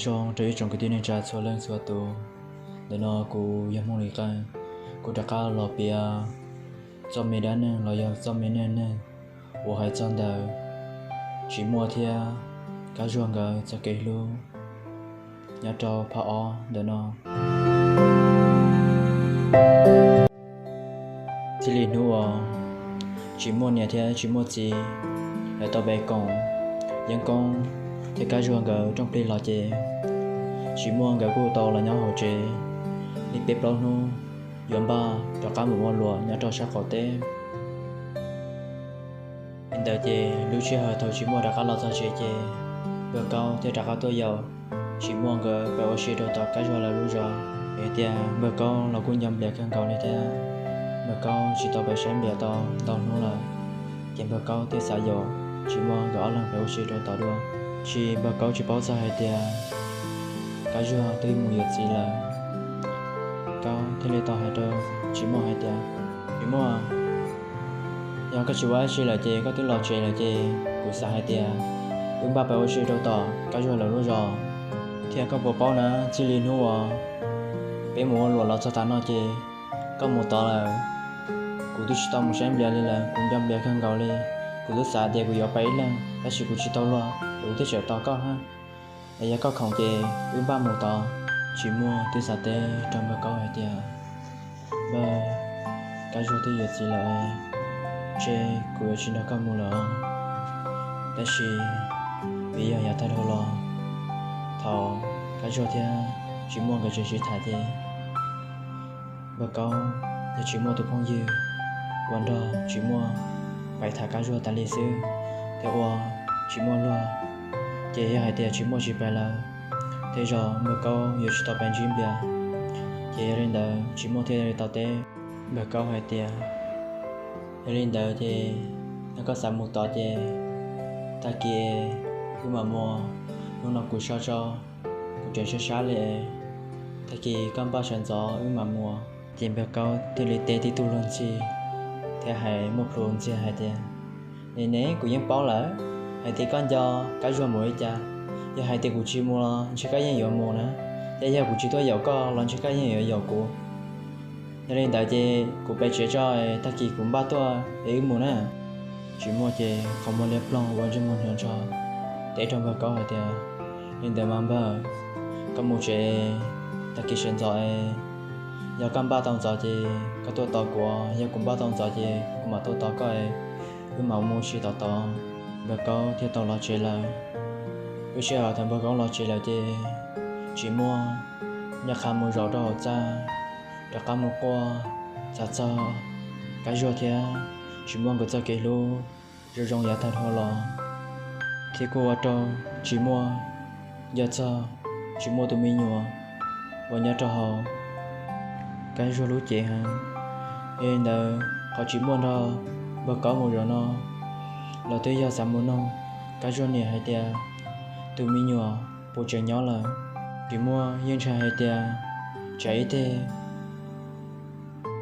Zoo rau ib tsoom kwv tij neej tsa txhua leej txhua tus. Ntawm no kuv yog Hmoob Lis Qeej, kuv rov qab los piav txoj me dab neeg los yog txoj me neej neeg uas hais txog ntawm Tsis Muaj thiab Kab Zuag nkawd txoj kev hlub nyob rau phab ob ntawm no. Txij li hnub uas Tsis Muaj niam thiab Tsis Muaj txiv lawv tau pem koom Yeeb Koob thiab Kab Zuag nkawd rooj plig los ces Tsis Muaj nkawd kuj tau los nyob hauv tsev li peb plaub hnub, yuav npaj rov qab mus ua luam nyob rau sab qaum teb. Li ntawd ces lub sij hawm thaum Tsis Muaj rov qab los txog tsev ces Npawg Kaub thiaj rov qab tuaj yaum Tsis Muaj nkawd pem ua si rau tom Kab Zuag lawv lub zos. Hais tias Npawg Kaub los kuj nco Nplias kawg nkaus li thiab, Npawg Kaub tsis tau pem saib Nplias tau ntau hnub lawm. Ces Npawg Kaub thiaj xav yaum Tsis Muaj nkawd ob leeg pem ua si rau tod dua. Tab sis Npawg Kaub tsis paub txog hais tias Kab Zuag twb mus yuav txiv lawm. Kaub thiaj li tau hais rau Tsis Muaj hais tias, Tsis Muaj, yog koj tsis ua dab tsi lawm ces koj twb los tsev lawm ces kuv xav hais tias wb npaj pem ua si rau tom Kab Zuag lawv lub zos. Thiab koj puas paub na, txij li hnub uas peb mus ua luam los txog tav no ces koj mus tod lawm, kuv twb tsis tau mus saib Nplias li lawm. Kuv nco Nplias kawg nkaus li, kuv twb xav tias kuv yuav pem ib leeg tab sis kuv tsis tau luag es kuv thiaj tseem tos koj hab. Es yog koj khoom ces wb npaj mus tod. Tsis Muaj thiaj xav teb rau Npawg Kaub hais tias, Npawg, Kab Zuag twb yuav txiv lawm, ntshe kuv yuav tsis nrog koj mus lawm. Tab sis vim yog yav tag dhau los thaum Kab Zuag thiab Tsis Muaj nkawd tseem sib tham ces Npawg Kaub yog Tsis Muaj tus phooj ywg uas nrog Tsis Muaj pem tham Kab Zuag tas li xwb, thiab ua Tsis Muaj luag. Ces yog hais tias Tsis Muaj tsis pem lawm, tej zaum Npawg Kaub yuav tsis tau pem ntsib Nplias. Ces yog li ntawd Tsis Muaj thiaj li tau teb Npawg Kaub hais tias, Yog li ntawd ces yog koj xav mus tod ces tag kis wb mam mus, hnub no kuv so tso, kuv tseem sab sab li, tag kis koj npaj sawv ntxov wb mam mus. Ces Npawg Kaub thiaj li teb tib tug luag ntxhi thiab hais muaj plhus ntxiag hais tias, Ne ne, kuv yeej paub lawm hais tias koj nco Kab Zuag mus li cas. Yog hais tias kuv tsis mus los ntshe koj yeej yuav mus na, thiab yog kuv tsis tuaj yaum koj los ntshe koj yeej yuav yaum kuv. Yog li ntawd ces kuv pem tsev tso, tag kis kuv npaj tuaj es wb mus na. Tsis Muaj ces qhov muag liab ploog ua ntsej muag hnyuv ntsho teb rau Npawg Kaub hais tias, Li ntawd mas npawg, koj mus tsev, tag kis sawv ntxov, yog koj npaj tau ntxov ces koj tuaj tos kuv, yog kuv npaj tau ntxov ces kuv mam tuaj tos koj, wb mam mus ua si tom tod. Npawg Kaub thiaj tau los tsev lawm. Lub sij hawm thaum Npawg Kaub los tsev lawm ces Tsis Muaj ncaj qha mus zaum rau hauv txaj, rov qab mus quaj txhawb txog Kab Zuag thiab Tsis Muaj nkawd txoj kev hlub zoo zoo yav tag dhau los, thiab kuj ua rau Tsis Muaj nco txog Tsis Muaj tus me nyuam uas nyob rau hauv Kab Zuag lub cev heev. Yog li ntawd qhov Tsis Muaj nrog Npawg Kaub mus zaum no los twb yog xav mus noog Kab Zuag niam hais tias tus me nyuam puas tseem nyob lawm. Tsis Muaj yeej ntshai hais tias tsam ib teg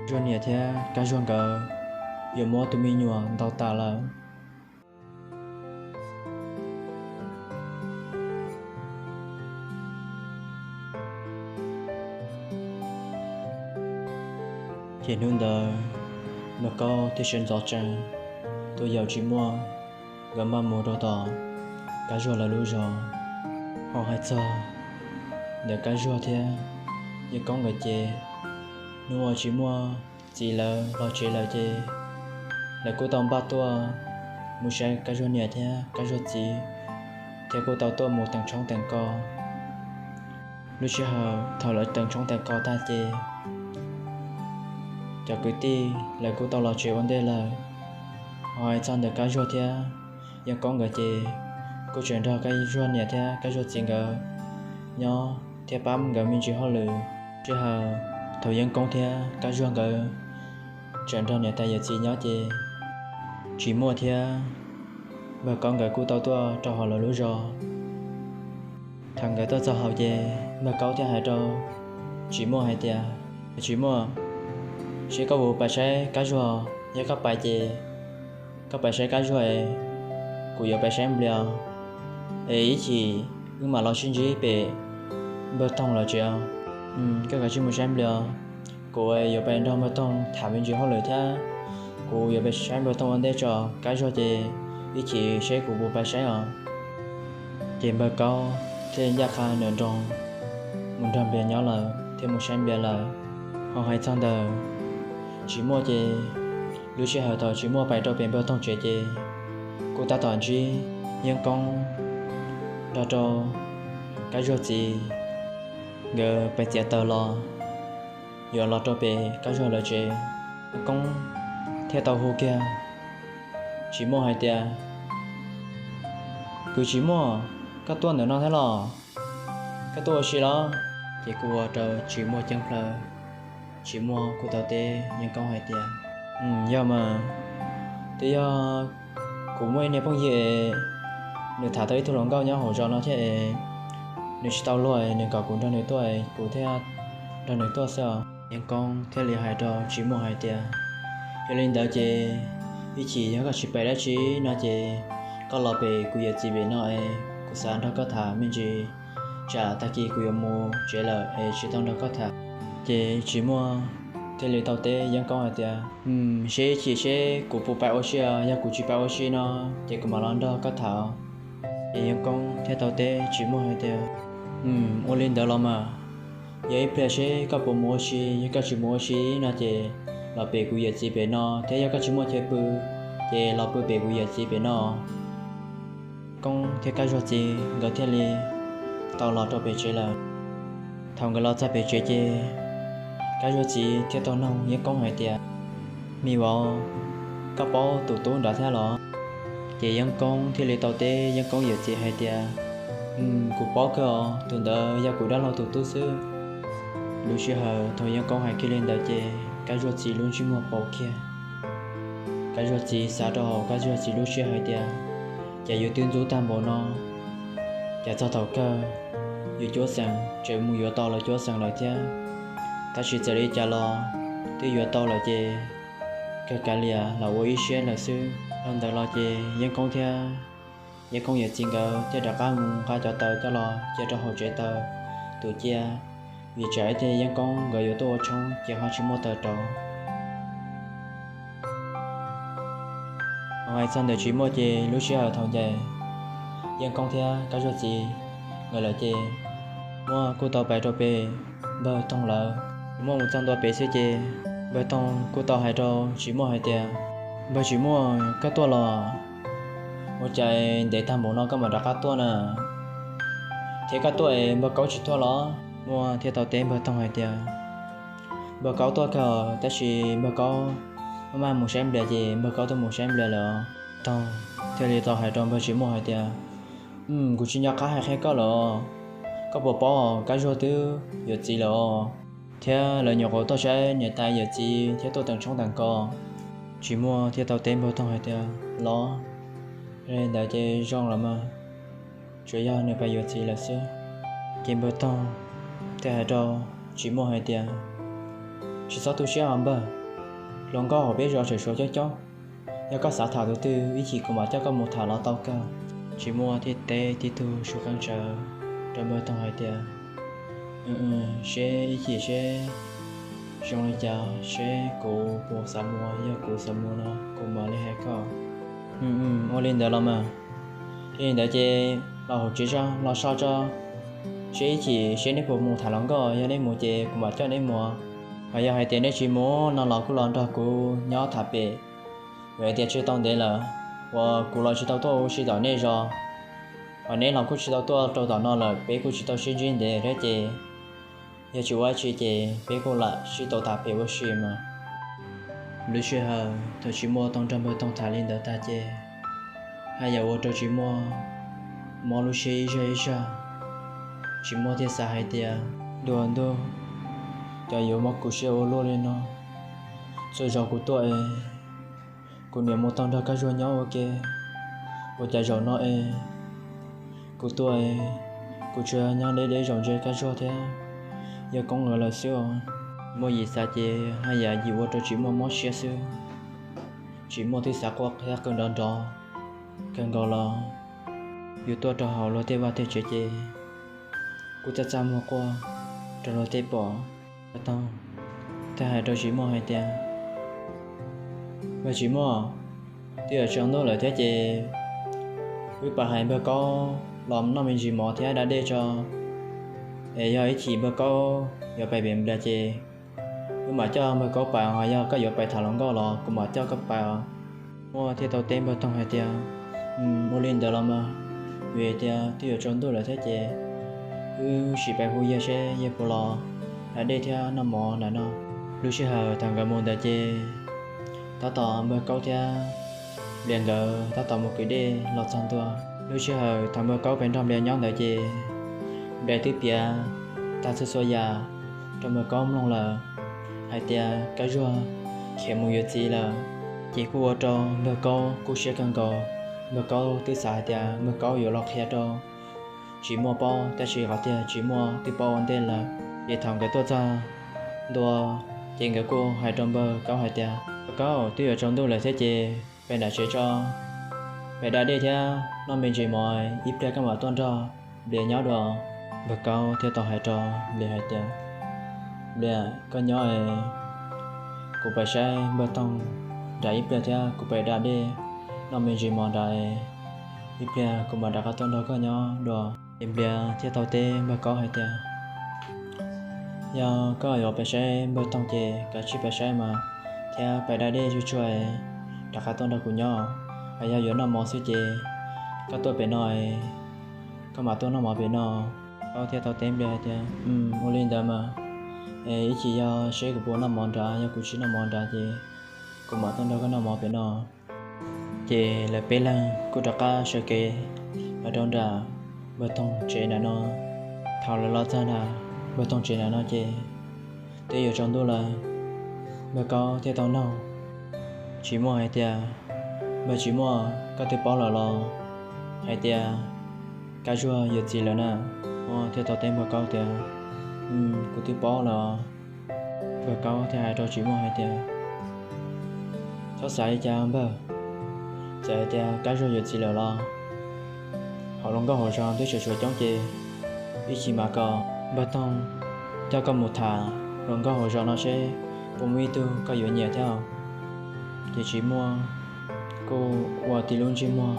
Zuag niam thiab Kab Zuag nkawd yuav muab tus me nyuam ntaus tas lawm. Ces hnub ntawd Npawg Kaub thiaj sawv ntxov tsees tuaj yaum Tsis Muaj nkawd npaj mus rau tom Kab Zuag lawv lub zos. Ho hais txog ntawm Kab Zuag thiab Yeeb Koob nkawd ces hnub uas Tsis Muaj txiv lawv los tsev lawm ces lawv kuj tau npaj tuaj mus saib Kab Zuag niam thiab Kab Zuag txiv, thiab kuj tau tuaj mus teem tshoob teem kos. Lub sij hawm thaum lawv teem tshoob teem kos tag ces cov kwv tij lawv kuj tau los tsev ua ntej lawm. Ho hais txog ntawm Kab Zuag thiab Yeeb Koob nkawd ces kuj tseem nrog Kab Zuag niam thiab Kab Zuag txiv nkawd nyob thiab pab nkawd me ntsis hauj lwm. Sij hawm thaum Yeeb Koob thiab Kab Zuag nkawd tseem nrog niam tais yawm txiv nyob ces Tsis Muaj thiab Npawg Kaub nkawd kuj tau tuaj rau hauv lawv lub zos. Thaum nkawd tuaj txog hauv ces Npawg Kaub thiaj hais rau Tsis Muaj hais tias, Tsis Muaj, seb koj puas pais saib Kab Zuag, yog koj pais ces koj pais saib Kab Zuag es kuv yuav pais saib Nplias, es ib chim wb mam los sib ntsib pem Npawg Toog lawv tsev. Koj kav tsij mus saib Nplias, kuv yuav pais nrog Npawg Toog tham me ntsis hauj lwm thiab. Kuv yuav pais saib Npawg Toog ua ntej tso, Kab Zuag ces ib chim seb kuv puas pais saib os. Ces Npawg Kaub thiaj ncaj qha nram nroog mus nrog Nplias nyob lawm thiab mus saib Nplias lawm. Ho hais txog ntawm Tsis Muaj ces lub sij hawm thaum Tsis Muaj pais rau pem Npawg Toog tsev ces kuj tab tom ntsib Yeeb Koob nrog rau Kab Zuag txiv nkawd pais txiav taws los yuav los rau pem Kab Zuag lawv tsev. Yeeb Koob thiaj tau hu kiag Tsis Muaj hais tias, Kwv Tsis Muaj, koj tuaj ntawm no thiab los? Koj tuaj ua si los? Ces kuj ua rau Tsis Muaj ceeb plaws. Tsis Muaj kuj tau teb Yeeb Koob hais tias, Yog mas, twb yog kuv muaj ib niag phooj ywg es nws tham tau ib tug hluas nkauj nyob hauv zos no thiab es nws tsis tau luag es nws kom kuv nrog nws tuaj es kuv thiaj nrog nws tuaj xwb os. Yeeb Koob thiaj li hais rau Tsis Muaj hais tias, Yog li ntawd ces ib chim yog koj tsis pom dab tsi no ces koj los pem kuv yawm txiv pem no es kuv xav nrog koj tham me ntsis, tsam tag kis kuv yuav mus tsev lawm es tsis tau nrog koj tham. Ces Tsis Muaj thiaj li tau teb Yeeb Koob hais tias, Seb ib chim seb kuv puas pais ua si, yog kuv tsis pais ua si no ces kuv mam los nrog koj tham. Ces Yeeb Koob thiaj tau teb Tsis Muaj hais tias, Ua li ntawd los mas, yog ib pliag seb koj puas mus ua si, yog koj tsis mus ua si no ces los pem kuv yawm txiv pem no, thiab yog koj tsis muaj chaw pw ces los pw pem kuv yawm txiv pem no. Koob thiab Kab Zuag txiv nkawd thiaj li tau los rau pem tsev lawm. Thaum nkawd los txog pem tsev ces Kab Zuag txiv thiaj tau noog Yeeb Koob hais tias, Me vauv, koj paub tus tub nrad thiab los? Ces Yeeb Koob thiaj li tau teb Yeeb Koob yawm txiv hais tias, Kuv paub kawg os, tus ntawd yog kuv dab laug tus tub xwb. Lub sij hawm thaum Yeeb Koob hais kiag li ntawd ces Kab Zuag txiv lub ntsej muag pauv kiag. Kab Zuag txiv xav rau hauv Kab Zuag txiv lub siab hais tias, Cas yuav twb ntxub tag npaum no, cas txog thaum kawg yus cuab xeem tseem mus yuav tau lawv cuab xeem lawm thiab. Tab sis txawm li cas los twb yuav tau lawm ces kawg kav liam los ua ib siab lawm xwb. Dhau ntawd los ces Yeeb Koob thiab Yeeb Koob yawm txiv nkawd thiaj rov qab mus nqa cov taws coj los cia rau hauv tsev taws tus cia, vim tsam ib txhia Yeeb Koob nkawd yuav tuaj ua tshoob ces ho tsis muaj taws rauv. Hais txog ntawm Tsis Muaj ces lub sij hawm thaum ncaim Yeeb Koob thiab Kab Zuag txiv nkawd lawm ces Tsis Muaj kuj tau pais rau pem Npawg Toog lawv. Tsis Muaj mus txog ntua pem xwb ces Npawg Toog kuj tau hais rau Tsis Muaj hais tias, Npawg Tsis Muaj, koj tuaj los? Ua cas ntev tag npaum no koj mam rov qab tuaj na? Thiab koj tuaj es Npawg Kaub tsis tuaj los? Muaj thiaj tau teb Npawg Toog hais tias, Npawg Kaub tuaj kawg, tab sis Npawg Kaub maj mam mus saib Nplias ces Npawg Kaub tuaj mus saib Nplias lawm. Toog thiaj li tau hais rau Npawg Tsis Muaj hais tias, Kuv tsis nco qab hais qhia koj lawm. Koj puas paub Kab Zuag twb yuav txiv lawm os, thiab lawv nyuam qhuav tuaj saib niam tais yawm txiv thiab tuaj teem tshoob tag nkaus. Tsis Muaj thiaj tau teb Npawg Toog hais tias, Los, li ntawd ces zoo los mas, tsuas yog nws pais yuav txiv lawm xwb. Ces Npawg Toog thiaj hais rau Tsis Muaj hais tias, Tsis txhob tu siab os npawg, hluas nkauj hauv peb zos tseem suav coob coob. Yog koj xav tham tus twg ib chim kuv mam coj koj mus tham los tau kawg. Tsis Muaj thiaj teb tib tug suab qeeb tsawv rau Npawg Toog hais tias, Seb ib chim seb zoo li cas, seb kuv puas xav mus, yog kuv xav mus no kuv mam li hais koj. Ua li ntawd los mas, li ntawd ces los hauv tsev tso, los so tso, seb ib chim seb neb puas mus tham hluas nkauj, yog neb mus ces kuv mam coj neb mus. Hos yog hais tias neb tsis mus no los kuj los nrog kuv nyob tham pem, vim hais tias tseg tau ntev lawm uas kuv los tsis tau tuaj ua si tom nej zos, hos neb los kuj tsis tau tuaj rau tom no lawm, peb kuj tsis tau sib ntsib ntev thiab ces yog tsis ua dab tsi ces peb kuj lam sib tau tham pem ua si mas. Lub sij hawm thaum Tsis Muaj tau nrog Npawg Toog tham li ntawd tag ces haj yam ua rau Tsis Muaj mob lub siab ib zag ib zag. Tsis Muaj thiaj xav hais tias, Ntuj ntuj, cas yuav mob kuv siab ua luaj li no. Txhua zaus kuv tuaj es kuv niam mus tau nrog Kab Zuag nyob ua ke, ua cas zaum no es kuv tuaj es kuv tsuas nyob deb deb zaum ntsia Kab Zuag thiab Yawg Koob nkawd lawm xwb os. Muaj yim xav ces haj yam yim ua rau Tsis Muaj mob siab xwb. Tsis Muaj twb xav quaj qhiab qw nrov nrov kawg nkaus los yus tuaj rau hauv luag tej vaj tej tsev ces kuj txaj txaj muag quaj rau luag tej pom. Npawg Toog thiaj hais rau Tsis Muaj hais tias, Npawg Tsis Muaj, twb yuav tsaus ntuj lawm thiab ces wb pab hais Npawg Kaub los noj me ntsis mov thiab da dej tso, es yog ib chim Npawg Kaub yuav pais pem Nplias ces wb mam coj Npawg Kaub pais, ho yog koj yuav pais tham hluas nkauj los kuv mam coj koj pais os. Muaj thiaj tau teb Npawg Toog hais tias, Ua li ntawd los mas, vim tias twb yuav tsaus ntuj lawm thiab ces wb sim pais hu Yiag seb Yiag puas los da dej thiab noj mov ntawm no. Lub sij hawm thaum nkawd mus ntawd ces tab tom Npawg Kaub thiab Nplias nkawd tab tom mus kwv dej los txog ntua. Lub sij hawm thaum Npawg Kaub pem nrog Nplias nyob ntawd ces Nplias twb piav tag txhua txhua yam rau Npawg Kaub mloog lawm, hais tias Kab Zuag khiav mus yuav txiv lawm. Ces kuj ua rau Npawg Kaub kub siab kawg nkaus. Npawg Kaub twb xav hais tias Npawg Kaub yuav los qhia rau Tsis Muaj paub, tab sis qhov tiag Tsis Muaj twb paub ua ntej lawm. Ces thaum nkawd tuaj txog ntua, ces nkawd kuj hais rau Npawg Kaub hais tias, Npawg Kaub, twb yuav tsaus ntuj lawm thiab ces peb nram tsev tso, peb da dej thiab noj me ntsis mov, ib pliag koj mam tuaj nrog Nplias nyob dua. Npawg Kaub thiaj tau hais rau Nplias hais tias, Nplias, koj nyob es kuv pais saib Npawg Toog nram ib pliag thiab kuv pais da dej noj me ntsis mov nrad, ib pliag kuv mam rov qab tuaj nrog koj nyob dua. Ces Nplias thiaj tau teb Npawg Kaub hais tias, Yog koj yuav pais saib Npawg Toog ces kav tsij pais saib mas, thiab pais da dej tsuag tsuag, rov qab tuaj nrog kuv nyob. Hos yog yuav noj mov xwb ces koj tuaj pem no, koj mam tuaj noj mov pem no. Kaub thiaj tau teb Nplias hais tias, Ua li ntawd mas, es ib chim yog seb kuv puas noj mov nrad, yog kuv tsis noj mov nrad ces kuv mam tuaj nrog koj noj mov pem no. Ces lawv peb leeg kuj rov qab sawv kev los rau nram Npawg Toog tsev nram no. Thaum lawv los txog nram Npawg Toog tsev nram no ces twb yuav tsaus ntuj lawm. Npawg Kaub thiaj tau nug Tsis Muaj hais tias, Npawg Tsis Muaj, koj twb paub lawm los hais tias Kab Zuag yuav txiv lawm na? Muaj thiaj tau teb Npawg Kaub tias, Kuv twb paub lawm. Npawg Kaub thiaj hais rau Tsis Muaj hais tias, Txhob xav li cas npawg, txawm hais tias Kab Zuag yuav txiv lawm los hauv hluas nkauj hauv zos twb tseem tshuav coob ces ib chim mam kom Npawg Toog coj koj mus tham hluas nkauj hauv zos no seb puas muaj ib tug koj yuav nyiam thiab. Ces Tsis Muaj kuj ua tib lub ntsej muag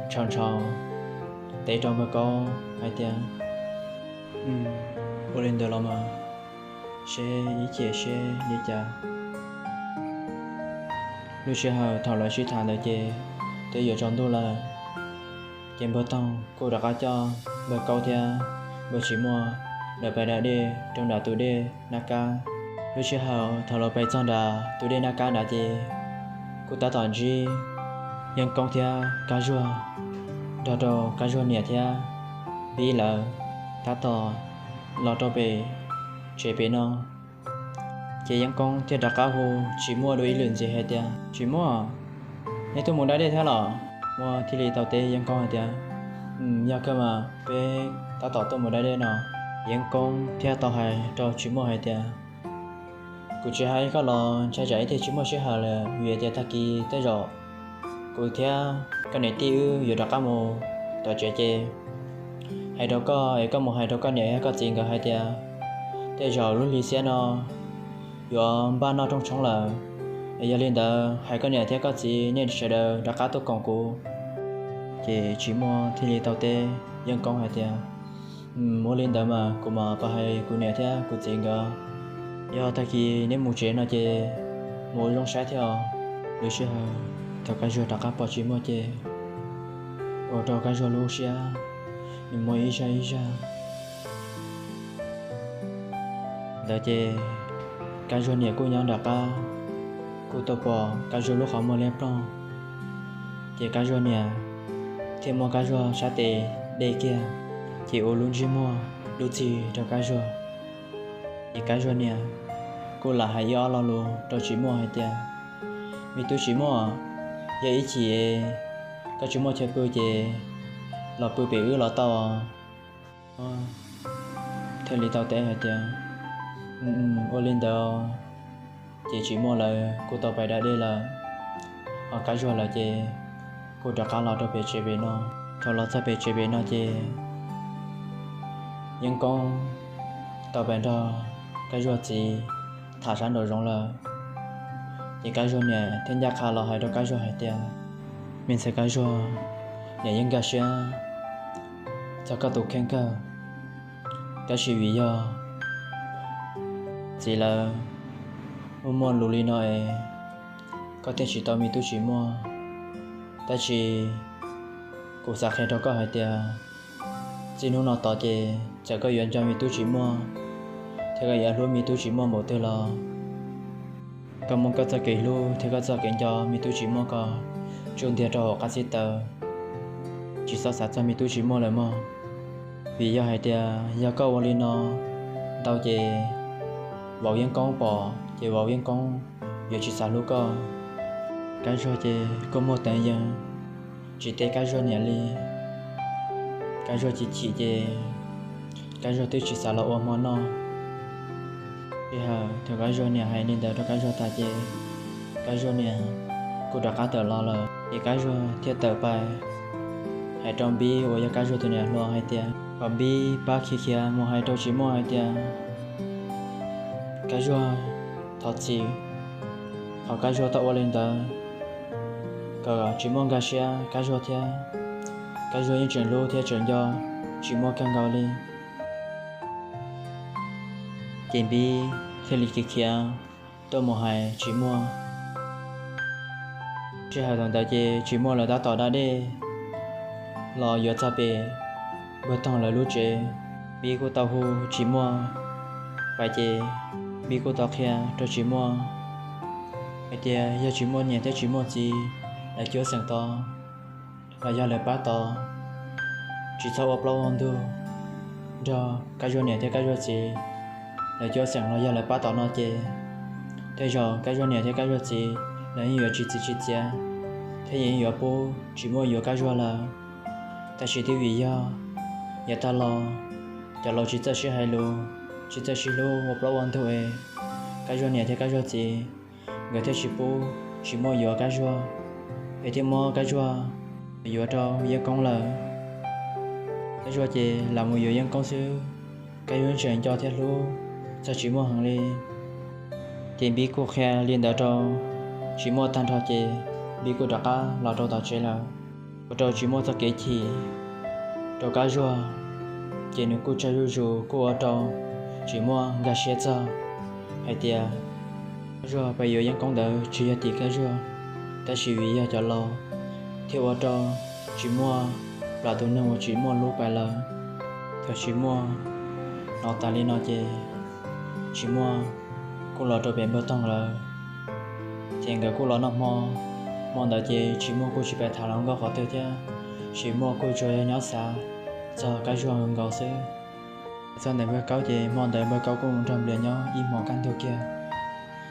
ntshaus ntshaus teb rau Npawg Kaub hais tias, Ua li ntawd los mas, seb ib chim seb li cas. Lub sij hawm thaum lawv sib tham ntawd ces twb yuav tsaus ntuj lawm. Ces Npawg Toog kuj rov qab coj Npawg Kaub thiab Npawg Tsis Muaj lawv pais da dej rau nram tus dej Nab Kab. Lub sij hawm thaum lawv pais txog nram tus dej Nab Kab nrad ces kuj tab tom ntsib Yeeb Koob thiab Kab Zuag nrog rau Kab Zuag niam thiab Pib lawv tab tom los rau pem tsev pem no. Ces Yeeb Koob thiaj rov qab hu Tsis Muaj dua ib lwm ntxiv hais tias, Tsis Muaj, neb tuaj mus da dej thiab los? Muaj thiaj li tau teb Yeeb Koob hais tias, Yog kawg mas, peb tab tom tuaj mus da dej no. Yeeb Koob thiaj tau hais rau Tsis Muaj hais tias, Kuv tsis hais koj los ntshai tsam ib teg tsis muaj sij hawm lawm, vim tias tag kis tej zaum kuv thiab koj niam tij wb yuav rov qab mus tom tsev ces hais rau koj es koj mus hais rau koj niam thiab koj txiv nkawd hais tias tej zaum lub hli xiab no yuav npaj noj rooj tshoob lawm. Es yog li ntawd hais koj niam thiab koj txiv nej sawv daws rov qab tuaj koom kuv. Ces Tsis Muaj thiaj li tau teb Yeeb Koob hais tias, Ua li ntawd mas kuv mam pab hais kuv niam thiab kuv txiv nkawd. Yog tag kis neb mus tsev no ces mus ua zoo saib thiab os. Lub sij hawm thaum Kab Zuag rov qab pom Tsis Muaj ces ua rau Kab Zuag lub siab nws muaj ib zaj ib zaj ntawd ces Kab Zuag niam kuj nyob nram qab, kuj tau pom Kab Zuag lub qhov muag liab ploog. Ces Kab Zuag niam thiaj muab Kab Zuag sab tes de kiag, ces ua lub ntsej muag dub txig rau Kab Zuag. Ces Kab Zuag niam kuj lam hais ib ob lo lus rau Tsis Muaj hais tias, Me tub Tsis Muaj, yog ib chim koj tsis muaj chaw pw ces los pw pem wb los tau. Thiaj li tau teb hais tias, Ua li ntawd. Ces Tsis Muaj lawv kuj tau pais da dej lawm, ho Kab Zuag lawv ces kuj rov qab los rau pem tsev pem no. Thaum los txog pem tsev pem no ces Yeeb Koob tau pais nrog Kab Zuag txiv tham sab nraum zoov lawm. Ces Kab Zuag niam thiaj ncaj qha los hais rau Kab Zuag hais tias, me ntxhais Kab Zuag, niam yeej nkag siab txog koj tus kheej kawg, tab sis vim yog txiv lawv muaj muaj lus li no es koj thiaj tsis tau me tub tsis muaj. Tab sis kuv xav qhia rau koj hais tias txij hnub no tod ces txawm koj yuav nco me tub tsis muaj thiab koj yuav hlub me tub tsis muaj npaum twg los koj muab koj txoj kev hlub thiab koj txoj kev nco me tub tsis muaj ko tsuj ntiag rau hauv qab xib taws, tsis txhob xav txog me tub tsis muaj lawm mog. Vim yog hais tias yog koj ua li no ntau ces vauv Yeeb Koob pom ces vauv Yeeb Koob yuav tsis xav hlub koj. Kab Zuag ces kuj muaj teev yees tsis teb Kab Zuag niam li. Kab Zuag chim chim ces Kab Zuag twb tsis xav los ua hmo noj. Sij hawm thaum Kab Zuag niam hais li ntawd rau Kab Zuag tas ces Kab Zuag niam kuj rov qab tawm los lawm. Ces Kab Zuag thiaj tawm pais hais rau Npib uas yog Kab Zuag tus niam hluas hais tias kom Npib pab khiav khiav mus hais rau Tsis Muaj hais tias Kab Zuag thov txim qhov Kab Zuag tau ua li ntawd, kom Tsis Muaj nkag siab Kab Zuag thiab. Kab Zuag yeej tseem hlub thiab tseem nco Tsis Muaj kawg nkaus li. Ces Npib thiaj li khiav khiav tuaj mus hais Tsis Muaj. Sij hawm thaum ntawd ces Tsis Muaj lawv tab tom da dej los yuav txog pem npawg Toog lawv lub tsev. Npib kuj tau hu Tsis Muaj pais ces Npib kuj tau qhia rau Tsis Muaj hais tias yog Tsis Muaj niam thiab Tsis Muaj txiv lawv cuab xeem tod los yog lawv pab tod, tsis txhob ua plaub ua ntug nrog Kab Zuag niam thiab Kab Zuag txiv lawv cuab xeem los yog lawv pab tod no ces tej zaum Kab Zuag niam thiab Kab Zuag txiv lawv yeej yuav tsis txim tsis txiav thiab yeej yuav pub Tsis Muaj yuav Kab Zuag lawm. Tab sis twb vim yog yav tag los cov laus tsis txawj sib hais lus, tsis txawj sib hlub ua plaub ua ntug es Kab Zuag niam thiab Kab Zuag txiv nkawd thiaj tsis pub Tsis Muaj yuav Kab Zuag, es thiaj muab Kab Zuag yuav rau Yeeb Koob lawm. Kab Zuag ces lam mus yuav Yeeb Koob xwb, Kab Zuag tseem nco thiab hlub txog Tsis Muaj heev li. Ces Npib kuj qhia li ntawd rau Tsis Muaj tag nrho ces Npib kuj rov qab los rau tom tsev lawm. Ua rau Tsis Muaj txoj kev chim rau Kab Zuag, ces nws kuj tsawg zuj zus kuj ua rau Tsis Muaj nkag siab txog hais tias Kab Zuag pais yuav Yeeb Koob ntawd tsis yog tim Kab Zuag, tab sis vim yog cov laus thiaj ua rau Tsis Muaj plam tus neeg uas Tsis Muaj hlub pais lawm. Thaum Tsis Muaj hnov tas li no ces Tsis Muaj kuj los rau pem npawg Toog lawm, ces nkawd kuj los noj hmo. Hmo ntawd ces Tsis Muaj kuj tsis pais tham hluas nkauj qhov twg thiab, Tsis Muaj kuj tsuas yog nyob xav txog Kab Zuag nkaus xwb. Txog ntawm npawg Kaub ces hmo ntawd npawg Kaub kuj mus nrog Nplias nyob ib hmos kaj ntug kiag.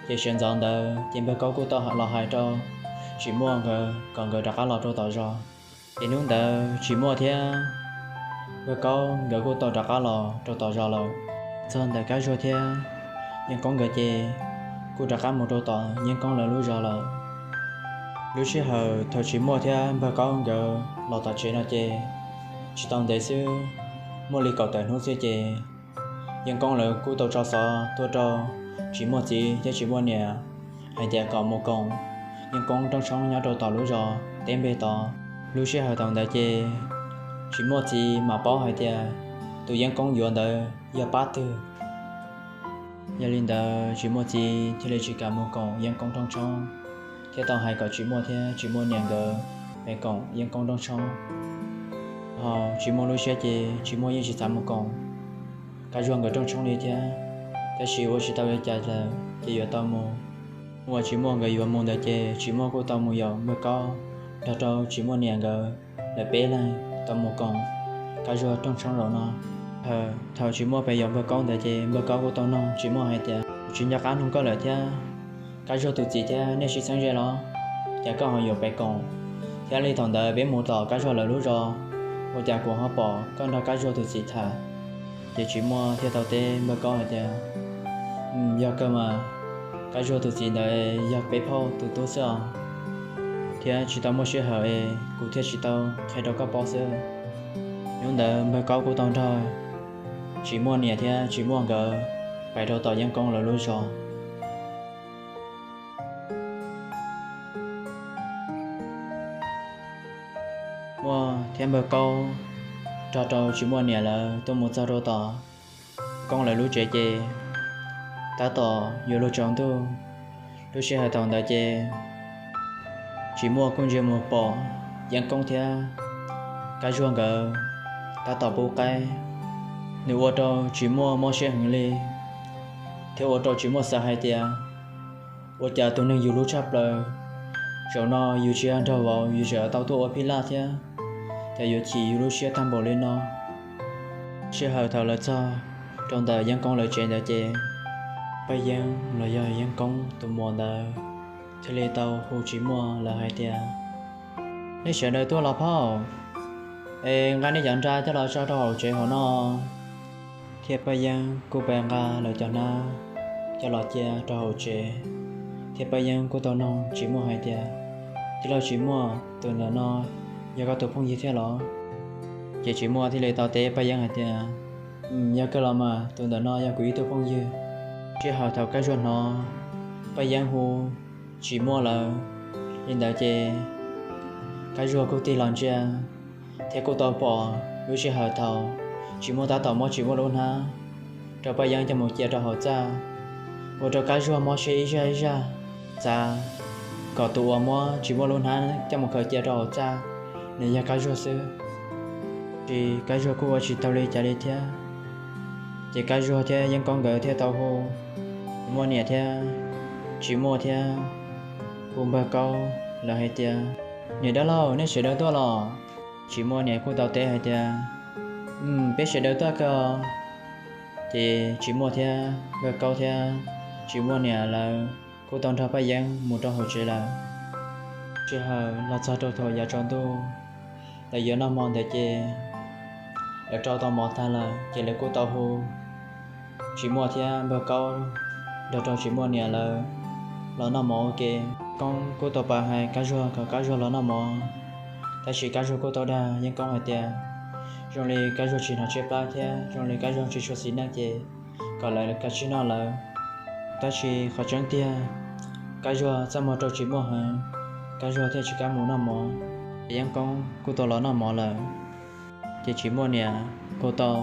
Ces sawv ntxov ntawd ces npawg Kaub kuj tau los hais rau Tsis Muaj nkawd kom nkawd rov qab los rau tom zos. Ces hnub ntawd Tsis Muaj thiab npawg Kaub nkawd kuj tau rov qab los rau tom zos lawm. Txog ntawm Kab Zuag thiab Yeeb Koob nkawd ces kuj rov qab mus rau tom Yeeb Koob lawv lub zos lawm. Lub sij hawm thaum Tsis Muaj thiab npawg Kaub nkawd los tom tsev no ces tsis tau ntev xwb, muaj li kaum tawm hnub xwb ces Yeeb Koob lawv kuj tau tso xov tuaj rau Tsis Muaj txiv thiab Tsis Muaj niam hais tias kom mus koom Yeeb Koob rooj tshoob nyob rau tom lub zos teb npe tod. Lub sij hawm thaum ntawd ces Tsis Muaj txiv mam paub hais tias tus Yeeb Koob yuav ntawd yog pab twg. Yog li ntawd Tsis Muaj txiv thiaj li tsis kam mus koom Yeeb Koob rooj tshoob, thiab tau hais kom Tsis Muaj thiab Tsis Muaj niam nkawd mus koom Yeeb Koob rooj tshoob. Ho Tsis Muaj lub siab ces Tsis Muaj yeej tsis xav mus koom Kab Zuag nkawd rooj tshoob li thiab, tab sis ua tsis tau li cas lawm ces yuav tau mus. Uas Tsis Muaj nkawd yuav mus ntawd ces Tsis Muaj kuj tau mus yaum npawg Kaub nrog rau Tsis Muaj niam nkawd lawv peb leeg tau mus koom Kab Zuag rooj tshoob zaum no. Thaum Tsis Muaj pem yaum npawg Kaub ntawd ces npawg Kaub kuj tau noog Tsis Muaj hais tias, kuv tsis nco qab noog koj lawm thiab, Kab Zuag tus txiv thiab nej sib txheeb ze los, cas koj ho yuav pem koom, thiab li thaum ntawd peb mus tom Kab Zuag lawv lub zos, ua cas kuv ho pom koj nrog Kab Zuag tus txiv tham. Ces Tsis Muaj thiaj tau teb npawg Kaub hais tias, yog kawg mas, Kab Zuag tus txiv ntawd yog peb phauj tus tub xwb os, thiab tsis tau muaj sij hawm es kuv thiaj tsis tau qhia rau koj paub xwb. Hnub ntawd npawg Kaub kuj tau nrog Tsis Muaj niam thiab Tsis Muaj nkawd pais rau tom Yeeb Koob lawv lub zos. Muaj thiab Npawg Kaub nrog rau Tsis Muaj niam lawv tuaj mus txog rau tom Koob lawv lub tsev ces tab tom yuav luag tsaus ntuj. Lub sij hawm thaum ntawd ces Tsis Muaj kuj ntsia mus pom Yeeb Koob thiab Kab Zuag nkawd tab tom pub qaib. Nws ua rau Tsis Muaj mob siab heev li, thiab ua rau Tsis Muaj xav hais tias, ua cas tus neeg yus hlub tshaj plaws, zaum no yus tsis yog nrog vauv, yus tseem tau tuaj ua phij laj thiab, cas yuav chim yus lub siab tag npaum li no. Sij hawm thaum lawv txog rau ntawm Yeeb Koob lawv tsev ntawd ces Paj Yeeb los yog Yeeb Koob tus muam ntawd thiaj li tau hu Tsis Muaj lawv hais tias, nej sawv daws tuaj los phauj, es nqa nej cov nra coj los tso rau hauv tsev hauv no. Thiab Paj Yeeb kuj pab nqa lawv cov hnab coj los cia rau hauv tsev, thiab Paj Yeeb kuj tau noog Tsis Muaj hais tias, tij laug Tsis Muaj, tus ntawm no yog koj tus phooj ywg thiab los? Ces Tsis Muaj thiaj li tau teb Paj Yeeb hais tias, yog kawg los mas, tus ntawm no yog kuv ib tug phooj ywg. Sij hawm thaum Kab Zuag hnov Paj Yeeb hu Tsis Muaj lawv li ntawd ces Kab Zuag kuj tig los ntsia, thiab kuj tau pom lub sij hawm thaum Tsis Muaj tab tom muab Tsis Muaj lub hnab rau Paj Yeeb coj mus cia rau hauv txaj, ua rau Kab Zuag mob siab ib zaj ib zaj, xav kom tus uas muab Tsis Muaj lub hnab coj mus khaws cia rau hauv txaj, nws yog Kab Zuag xwb. Tsis Kab Zuag kuj ua tsis tau li cas li thiab. Ces Kab Zuag thiab Yeeb Koob nkawd thiaj tau hu Tsis Muaj niam thiab Tsis Muaj thiab hu Npawg Kaub lawv hais tias, niam dab laug, nej sawv daws tuaj los? Tsis Muaj niam kuj tau teb hais tias, peb sawv daws tuaj kawg. Ces Tsis Muaj thiab Npawg Kaub thiab Tsis Muaj niam lawv kuj tau nrog Paj Yeeb mus rau hauv tsev lawm. Sij hawm los txog rau thaum yav tsaus ntuj, lawv yuav noj mov ntawd ces lawv rau tau mov tag lawm ces lawv kuj tau hu Tsis Muaj thiab Npawg Kaub nrog rau Tsis Muaj niam lawv los noj mov ua ke. Koob kuj tau pab hais Kab Zuag kom Kab Zuag los noj mov, tab sis Kab Zuag kuj tau dag Yeeb Koob hais tias, zoo li Kab Zuag tsis hnov tseb plab thiab zoo li Kab Zuag tsis tshua xis neej ces kom lawv kav tsij noj lawv. Tab sis qhov tseeb tiag, Kab Zuag txaj muag rau Tsis Muaj heev, Kab Zuag thiaj tsis kam mus noj mov. Yeeb Koob kuj tau los noj mov lawm, ces Tsis Muaj niam kuj tau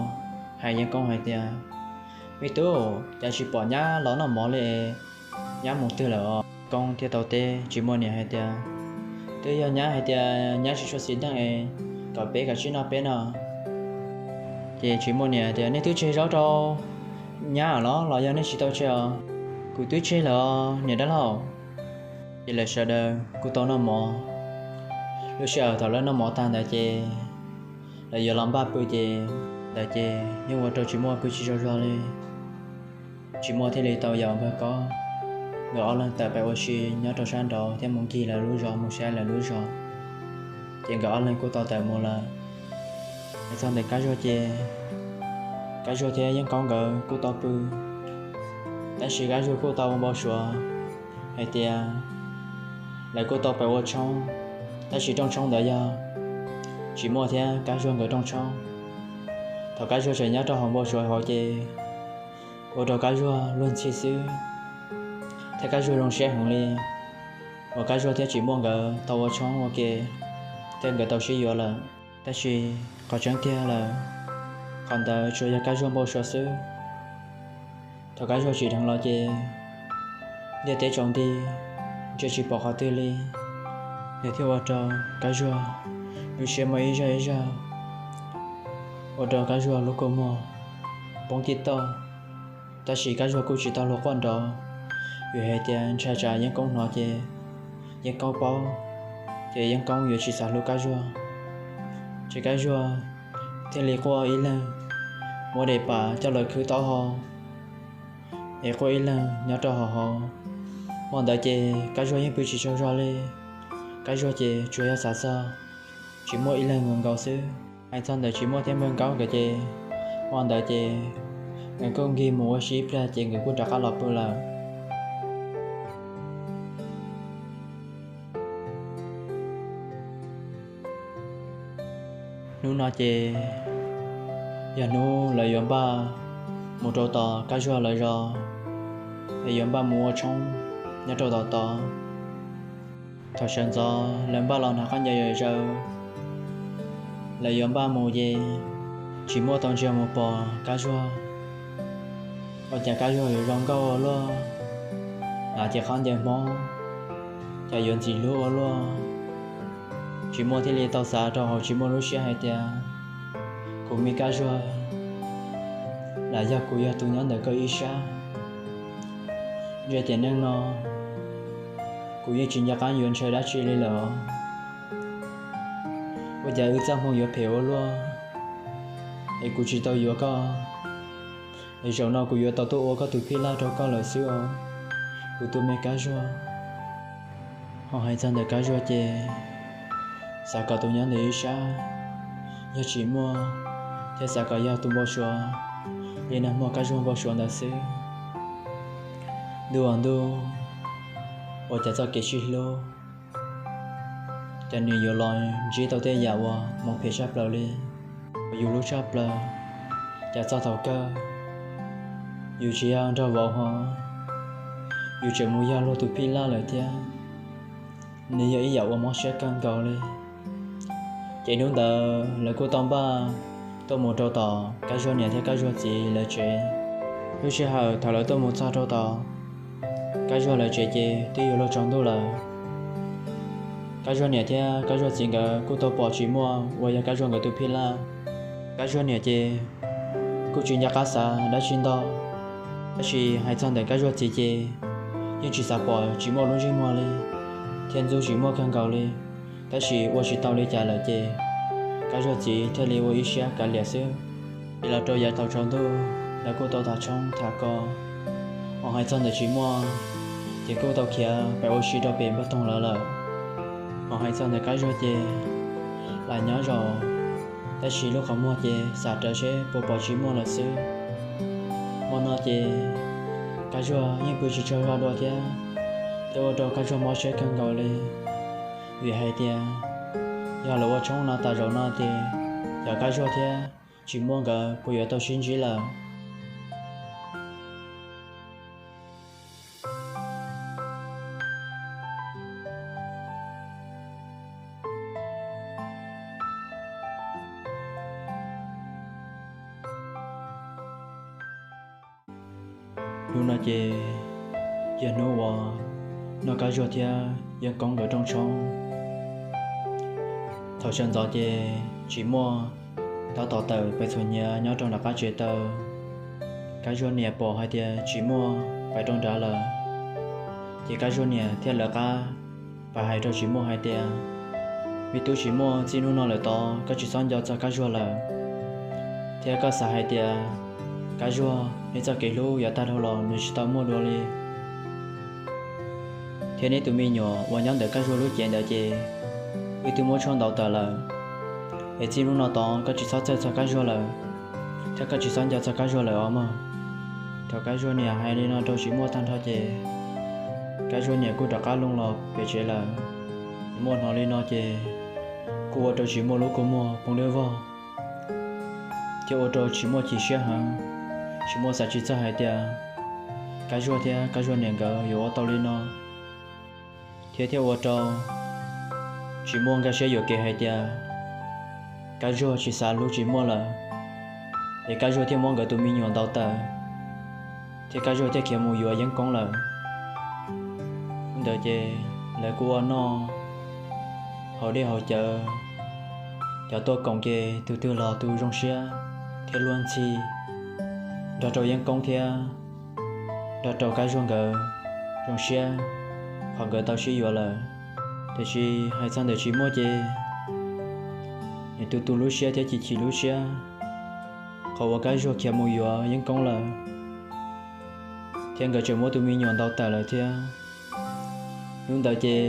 hais Yeeb Koob hais tias, me tub, cas tsis pom nyab los noj mov li, nyab mus twg lawm os? Koob thiaj tau teb Tsis Muaj niam hais tias, twb yog nyab hais tias nyab tsis tshua xis neej es kom peb kav tsij noj peb no. Ces Tsis Muaj niam hais tias, nej twb tseg zaub rau nyab los los yog nej tsis tau tseg os? Kuv twb tseg lawm os niam dab laug. Ces lawv sawv daws kuj tau noj mov. Lub sij hawm thaum lawv noj mov tag ntawd ces lawv yuav los npaj pw ces, ntawd ces yeej ua rau Tsis Muaj pw tsis tsaug zog li. Tsis Muaj thiaj li tau yaum Npawg Kaub, nkawd ob leeg tawm pais ua si nyob rau sab nraud thiab mus ncig lawv lub zos mus saib lawv lub zos. Ces nkawd ob leeg kuj tau tawm mus lawm. Txog ntawm Kab Zuag ces Kab Zuag thiab Yeeb Koob nkawd kuj tau pw, tab sis Kab Zuag kuj tau npau suav hais tias lawv kuj tau pais ua tshoob, tab sis rooj tshoob ntawd yog Tsis Muaj thiab Kab Zuag nkawd rooj tshoob. Thaum Kab Zuag tseem nyob rau hauv npau suav hauv ces ua rau Kab Zuag luag ntxhi xwb, thiab Kab Zuag zoo siab heev li uas Kab Zuag thiab Tsis Muaj nkawd tau ua tshoob ua ke, thiab nkawd tau sib yuav lawm. Tab sis qhov tseeb tiag lawm, qhov ntawd tsuas yog Kab Zuag npau suav xwb. Thaum Kab Zuag tsim dheev los ces ntiaj teb tsaus nti, ntsia tsis pom qhov twg li. Nws thiaj ua rau Kab Zuag lub siab muaj ib zaug ib zaug, ua rau Kab Zuag lub kua muag poob tij tauj. Tab sis Kab Zuag kuj tsis tau hluas quaj nrov, vim hais tias ntshai tsam Yeeb Koob hnov ces Yeeb Koob paub, ces Yeeb Koob yuav tsis xav hlub Kab Zuag. Ces Kab Zuag thiaj li quaj ib leeg, muab daim pam coj los khwb taub hau, es quaj ib leeg nyob rau hauv hauv. Hmo ntawd ces Kab Zuag yeej pw tsis tsaug zog li. Kab Zuag ces tsuas yog xav txog Tsis Muaj ib leeg nkaus nkaus xwb. Hais txog ntawm Tsis Muaj thiab Npawg Kaub nkawd ces, hmo ntawd ces nkawd kuj nkig mus ua si ib pliag ces nkawd kuj rov qab los pw lawm. Hnub no ces Yog hnub lawv yuav npaj mus rau tom Kab Zuag lawv zos, es yuav npaj mus ua tshoob nyob rau tom tod. Thaum sawv ntxov lawv npaj los hnav khaub ncaws zom zaws, lawv yuav npaj mus ces Tsim Muaj tau ntsia mus pom Kab Zuag. Ua cas Kab Zuag yuav zoo nkauj ua luaj, hnav cev khaub ncaws Hmoob, cas yuav ntxim hlub ua luaj. Tsim Muaj thiaj li tau xav rau hauv Tsim Muaj lub siab hais tias, kuv me Kab Zuag, lam yog kuv yog tus nyob ntawm koj ib sab, ntshe tiam neej no kuv yeej tsis nco qab yuav ntshaw dab tsi li lawm os. Ua cas wb txoj hmoo yuav phem ua luaj, es kuv tsis tau yuav koj, es zaum no kuv yuav tau tuaj ua koj tus phij laj rau koj lawm xwb os, kuv tus me Kab Zuag. Ho hais txog ntawm Kab Zuag ces xav kom tus nyob ntawm ib sab yog Tsim Muaj, thiab xav kom yog tus npau suav li nag hmo Kab Zuag npau suav ntawd xwb. Ntuj aw ntuj, ua cas txoj kev sib hlub, cas nws yuav los ntsib tau tej yam uas hmoov phem tshaj plaws li. Yus hlub tshaj plaws, cas txog thaum kawg yus tsis yog nraug vauv ho, yus tseem mus yog luag tus phij laj lawm thiab. Nws yog ib yam uas mob siab kawg nkaus li. Ces hnub ntawd lawv kuj tau npaj tuaj mus rau tom Kab Zuag niam thiab Kab Zuag txiv lawv tsev. Lub sij hawm thaum lawv tuaj mus txog rau tom Kab Zuag lawv tsev ces twb yuav luag tsaus ntuj lawm. Kab Zuag niam thiab Kab Zuag txiv nkawd kuj tau pom Tsim Muaj uas yog Kab Zuag nkawd tus phij laj. Kab Zuag niam ces kuj tsis nco qab xav dab tsi ntau, tab sis hais txog ntawm Kab Zuag txiv ces yeej tsis xav pom Tsim Muaj lub ntsej muag li, thiab ntxub Tsim Muaj kawg nkaus li. Tab sis ua tsis tau li cas lawm ces Kab Zuag txiv thiaj li ua ib siab kav liam xwb. Ces los rau yav thaum tsaus ntuj lawv kuj tau tham tshoob tham kos. Ho hais txog ntawm Tsim Muaj ces kuj tau khiav pem ua si rau pem npaj toog lawv lawm. Ho hais txog ntawm Kab Zuag ces lam nyob zaum, tab sis lub qhov muag ces xam rawv seb puas pom Tsim Muaj lawm xwb. Hmo no ces Kab Zuag yeej pw tsis tsaug zog dua thiab, thiaj ua rau Kab Zuag mob siab kawg nkaus li. Vim hais tias yog lawv ua tshoob no tas zaum no ces cov Kab Zuag thiab Tsim Muaj nkawd puas yuav tau sib ntsib lawm. Hnub no ces yog hnub uas noj Kab Zuag thiab Yeeb Koob nkawd rooj tshoob. Thaum sawv ntxov ces Tsim Muaj tab tom tawm pes txhuam hniav nyob rau nram qab tsev taw. Kab Zuag niam pom hais tias Tsim Muaj pais rau nrad lawm, ces Kab Zuag niam thiaj lawv qab pais hais rau Tsim Muaj hais tias, me tub Tsim Muaj, txij hnub no lawm tod koj tsis txhob nco txog Kab Zuag lawm, thiab koj xav hais tias Kab Zuag neb txoj kev hlub yav tag dhau los nws tsis tau muaj dua li. Thiab neb tus me nyuam uas nyob ntawm Kab Zuag lub cev ntawd ces wb twb muab tshuaj ntaus tawm lawm, es txij hnub no tod koj tsis txhob txhawj txog Kab Zuag lawm, thiab koj tsis txhob nco txog Kab Zuag lawm os mog. Thaum Kab Zuag niam hais li no rau Tsim Muaj tag nrho ces Kab Zuag niam kuj rov qab looj los pem tsev lawm. Tsim Muaj hnov li no ces kuj ua rau Tsim Muaj lub kua muag poob liab vog, thiab ua rau Tsim Muaj chim siab heev. Tsim Muaj xav tsis txog hais tias Kab Zuag thiab Kab Zuag niam nkawd yuav ua tau li no, thiab thiaj ua rau Tsim Muaj nkag siab yuam kev hais tias Kab Zuag tsis xav hlub Tsim Muaj lawm, es Kab Zuag thiaj muab nkawd tus me nyuam ntaus tawm, thiab Kab Zuag thiaj khiav mus yuav Yeeb Koob lawm. Hnub ntawd ces lawv kuj ua noj haus dej haus cawv, cov tuaj koom ces tus twg los tus zoo siab thiab luag ntxhi, nrog rau Yeeb Koob thiab nrog rau Kab Zuag nkawd zoo siab qhov nkawd tau sib yuav lawm. Tiam sis hais txog ntawm Tsim Muaj ces nws tu tu lub siab thiab chim chim lub siab qhov uas Kab Zuag khiav mus yuav Yeeb Koob lawm, thiab nkawd tseem muab tus me nyuam ntaus tawm lawm thiab. Hnub ntawd ces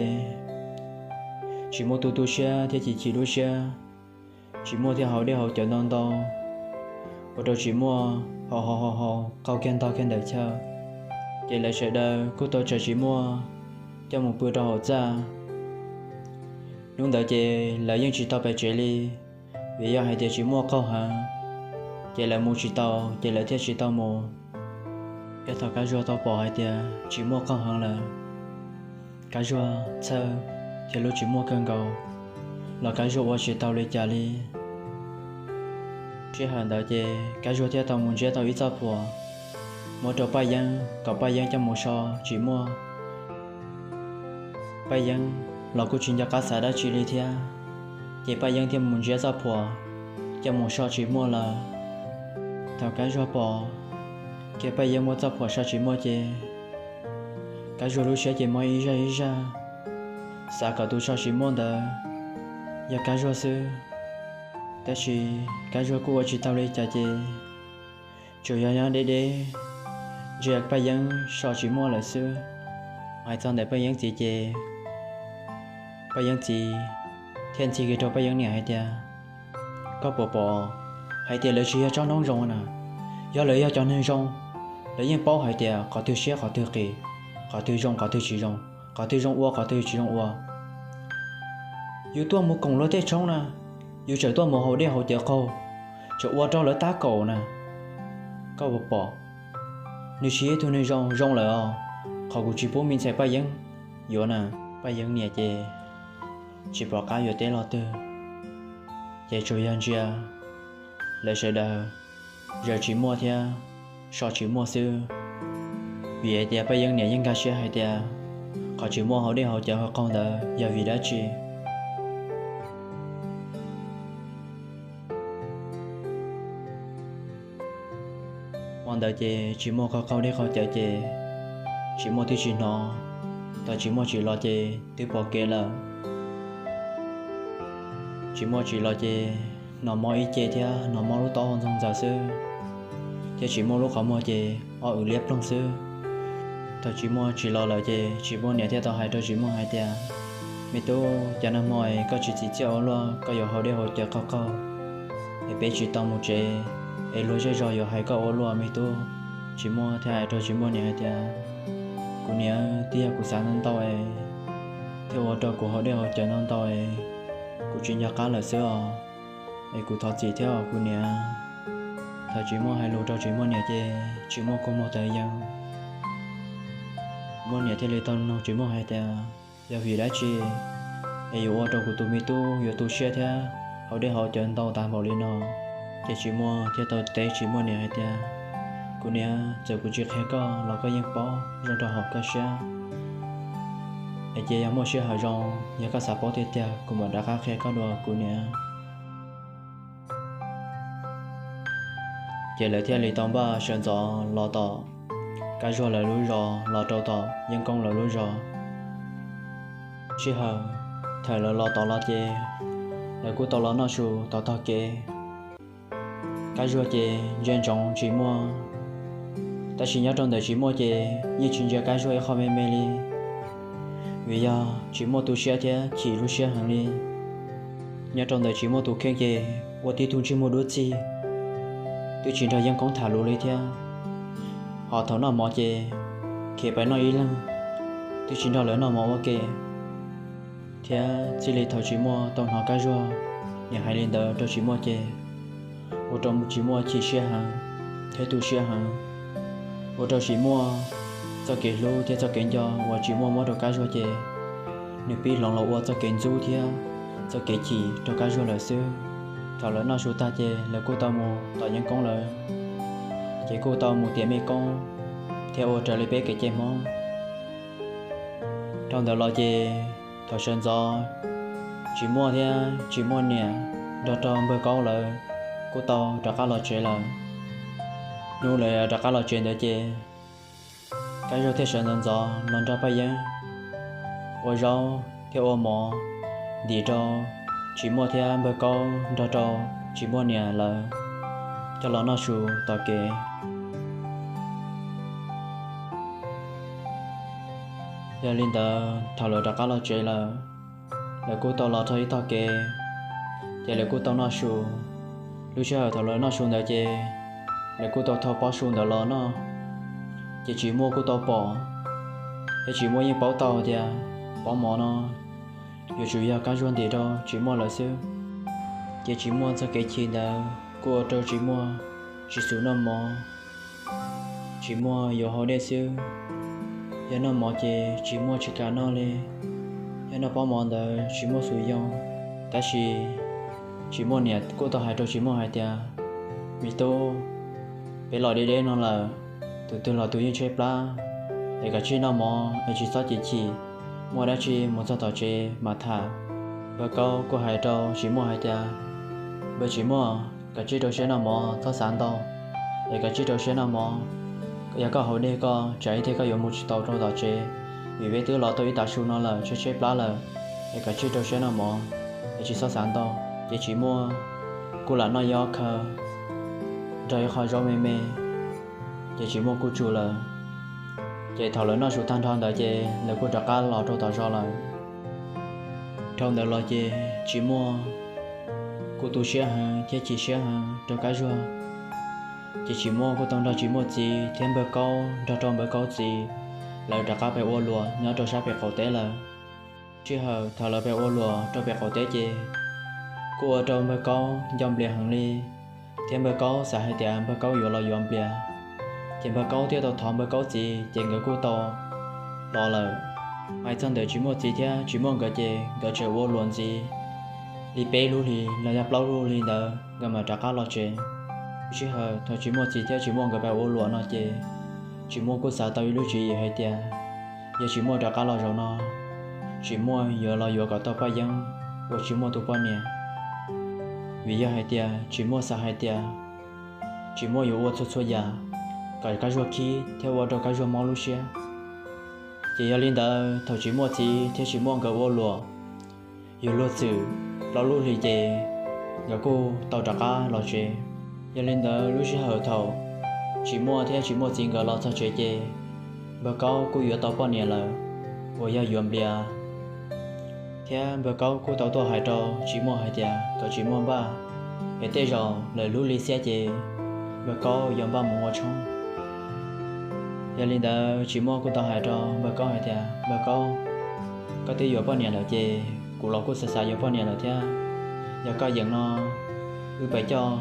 Tsim Muaj tu tu siab thiab chim chim lub siab. Tsim Muaj thiaj haus dej haus cawv ntau ntau, ua rau Tsim Muaj haus haus haus haus qaug kiag ntog kiag ntawm chaw, ces lawv sawv daws kuj tau tsaws Tsim Muaj coj mus pw rau hauv txaj. Hnub ntawd ces lawv yeej tsis tau pais tsev li, vim yog hais tias Tsim Muaj qaug heev. Ces lawv mus tsis tau, ces lawv thiaj tsis tau mus. Yog thaum Kab Zuag tau pom hais tias tsis muaj qhov heev lawm, Kab Zuag txhawj thiab lub tsis muaj kawg nkaus, los Kab Zuag ua tsis tau li cas li. Sij hawm ntawd ces Kab Zuag thiaj tau mus ntsiab tau ib txoj phuam muab rau Paj Yeeb kom Paj Yeeb coj mus so tsis muaj. Paj Yeeb los kuj tsis nco qab xav dab tsi li thiab, ces Paj Yeeb thiaj mus ntsiab txoj phuam coj mus so tsis muaj lawm. Thaum Kab Zuag pom kiag Paj Yeeb muab txoj phuam so tsis muaj ces Kab Zuag lub siab ces mob ib zaj ib zaj, xav kom tus so tsis muaj ntawd yog Kab Zuag xwb. Tab sis Kab Zuag kuj ua tsis tau li cas ces tsuas yog nyob deb deb ntsia Paj Yeeb so tsis muaj lawm xwb. Hais txog ntawm Paj Yeeb txiv ces Paj Yeeb txiv thiaj ntxhi kiag rau Paj Yeeb niam hais tias, koj puas pom hais tias lawv tsis yog tsob noob zoo na? Yog lawv yog cov neeg zoo, lawv yeej paub hais tias qhov twg siab qhov twg qis, qhov twg zoo qhov twg tsis zoo, qhov twg zoo ua qhov twg tsis zoo ua. Yus tuaj mus koom luag tej tshoob na, yus tseem tuaj mus haus dej haus cawv qaug, tseem ua rau lawv tab kaum na. Koj puas pom, nws tsis yog ib tug neeg zoo zoo lawm os, qhov kuv tsis pub me ntxhais Paj Yeeb yuav na. Paj Yeeb niam ces tsis pom qab yuav teb lo twg, ces tsuas yog ntsia lawv sawv daws zaws tsis muaj thiab so tsis muaj xwb, vim hais tias Paj Yeeb niam yeej nkag siab hais tias qhov tsis muaj haus dej haus cawv haus qaug ntawd yog vim dab tsi. Hmo ntawd ces tsis muaj qaug qaug dej qaug cawv ces tsis muaj twb tsis hnov, thaum tsis muaj tsim los ces twb pom kev lawm. Tsis muaj tsim los ces hnov mob ib ce thiab hnov mob lub taub hau ntxoog ntxaws xwb, thiab tsis muaj lub qhov muag ces ob wm liab ploog xwb. Thaum tsis muaj tsim los lawm ces tsis muaj niam thiaj tau hais rau tsis muaj hais tias, me tub, cas nag hmo es koj tsis txim txiaj ua luaj, koj yuav haus dej haus cawv qaug qaug es peb tsis tau mus tsev, es luag zej zog yuav hais koj ua luaj me tub. Tsis muaj thiaj hais rau tsis muaj niam hais tias, kuv niam, twb yog kuv xav ntau ntau es thiaj ua rau kuv haus dej haus cawv ntau ntau es kuv tsis nco qab lawm xwb os, es kuv thov txim thiab os kuv niam. Thaum tsis muaj hais lus rau tsis muaj niam ces tsis muaj kua muag tawv yees. Muaj niam thiaj li tau nug tsis muaj hais tias, yog vim dab tsi es yuav ua rau kuv tus me tub yuav tu siab thiab haus dej haus cawv ntau tas npaum li no? Ces tsis muaj thiaj tau teb tsis muaj niam hais tias, kuv niam, txawm kuv tsis qhia koj los koj yeej paub zoo rau hauv koj siab. Es cia yog muaj sij hawm zoo, yog koj xav paub tiag tiag kuv mam rov qab qhia koj dua kuv niam. Ces lawv thiaj li tau npaj sawv ntxov los tom Kab Zuag lawv lub zos, los rau tom Yeeb Koob lawv lub zos. Sij hawm thaum lawv los tod los ces lawv kuj tau los noj su tom tog kev. Kab Zuag ces ntsia ntsoov tsis muaj, tab sis nyob rau ntawm tsis muaj ces yeej tsis ntsia Kab Zuag ib qho me me li, vim yog tsis muaj tu siab thiab chim lub siab heev li. Nyob rau ntawm tsis muaj tus kheej ces ua tib tug ntsej muag dub txig, twb tsis nrog Yeeb Koob tham lus li thiab. Ho thaum noj mov ces khiav pais noj ib leeg, twb tsis nrog lawv noj mov ua ke. Thiab txij li thaum tsis muaj tau hnov Kab Zuag niam hais li ntawd rau tsis muaj ces ua rau tsis muaj chim siab heev thiab tu siab heev, ua rau tsis muaj txoj kev hlub thiab txoj kev nco uas tsis muaj muab rau Kab Zuag ces nws pib hloov los ua txoj kev ntxub thiab txoj kev chim rau Kab Zuag lawm xwb. Thaum lawv noj su tag ces lawv kuj tau mus tom Yeeb Koob lawm, ces kuj tau mus tiam mej koob thiab ua raws li peb kev cai Hmoob. Dhau ntawd los ces thaum sawv ntxov tsis muaj thiab tsis muaj niam nrog rau npawg Kaub lawv kuj tau rov qab los tsev lawm. Hnub lawv rov qab los tsev ntawd ces Kab Zuag thiaj sawv ntxov ntxov los nrog Paj Yeeb ua zaub thiab ua mov ntim rau tsis muaj thiab npawg Kaub nrog rau tsis muaj niam lawv coj los noj su tom kev. Yog li ntawd thaum lawv rov qab los tsev lawm, lawv kuj tau los txog ib tog kev, ces lawv kuj tau noj su. Lub sij hawm thaum lawv noj su ntawd ces lawv kuj tau thau pob su ntawd los noj, ces tsis muaj kuj tau pom, thiab tsis muaj yeej paub tau tias pob mov no yuav tsum yog Kab Zuag ntim rau tsis muaj lawm xwb. Ces tsis muaj txoj kev chim ntawd kuj ua rau tsis muaj tsis xus noj mov, tsis muaj yuav haus dej xwb. Yog noj mov ces tsis muaj tsis kam noj li, yog noj pob mov ntawd tsis muaj xus yoo. Tab sis tsis muaj niam kuj tau hais rau tsis muaj hais tias, me tub, peb los deb deb no lawm, tus twg los tus yeej tshaib plab, es kav tsij noj mov es tsis txhob chim chim, muaj dab tsi mus txog tom tsev mam tham. Npawg Kaub kuj hais rau tsis muaj hais tias, npawg tsis muaj, kav tsij rau siab noj mov txhob xav ntau, es kav tsij rau siab noj mov. Yog koj haus dej koj tsam ib thiaj koj yuav mus tsis tau rau tom tsev, vim peb twb los tau ib tav su no lawm tshaib tshaib plab lawm, es kav tsij rau siab noj mov, es tsis txhob xav ntau. Ces tsis muaj kuj lam noj ib ob khawv nrog ib qho zaub me me, ces tsis muaj kuj tsum lawm. Ces thaum lawv noj su tag nrho ntawd ces lawv kuj rov qab los rau tom zos lawm. Dhau ntawd los ces tsis muaj kuj tu siab heev thiab chim siab heev rau Kab Zuag. Ces tsis muaj kuj tau nrog tsis muaj txiv thiab npawg Kaub nrog rau npawg Kaub txiv, lawv rov qab pem ua luam nyob rau sab pem qaum teb lawm. Sij hawm thaum lawv pem ua luam rau pem qaum teb ces kuj ua rau npawg Kaub nco Nplias heev li, thiab npawg Kaub xav hais tias npawg Kaub yuav los yuav Nplias. Ces npawg Kaub thiaj tau thov npawg Kaub txiv ces nkawd kuj tau los lawm. Hais txog ntawm tsis muaj txiv thiab tsis muaj nkawd ces nkawd tseem ua luam ntxiv li peb lub hlis los yog plaub lub hlis ntawd nkawd mam rov qab los tsev. Sij hawm thaum tsis muaj txiv thiab tsis muaj nkawd pem ua luam no ces tsis muaj kuj xav tau ib lub tswv yim hais tias, yog tsis muaj rov qab los zaum no, tsis muaj yuav los yuav kom tau Paj Yeeb ua tsis muaj tus poj niam. Vim yog hais tias tsis muaj xav hais tias tsis muaj yuav ua txhua txhua yam kom Kab Zuag khib thiab ua rau Kab Zuag mob lub siab. Ces yog li ntawd thaum tsis muaj txiv thiab tsis muaj nkawd ua luam, yus luag txwm plaub lub hlis ces nkawd kuj tau rov qab los tsev. Yog li ntawd lub sij hawm thaum tsis muaj thiab tsis muaj txiv nkawd los txog tsev ces npawg Kaub kuj yuav tau poj niam lawm, uas yog yuav Nplias. Thiab npawg Kaub kuj tau tuaj hais rau tsis muaj hais tias kom tsis muaj npaj, es tej zaum lawm lub hli xiab ces npawg Kaub yuav npaj mus ua tshoob. Yog li ntawd tsis muaj kuj tau hais rau npawg Kaub hais tias, npawg Kaub, koj twb yuav poj niam lawm ces kuv los kuj xav xav yuav poj niam lawm thiab. Yog koj yeem no, wb pab coj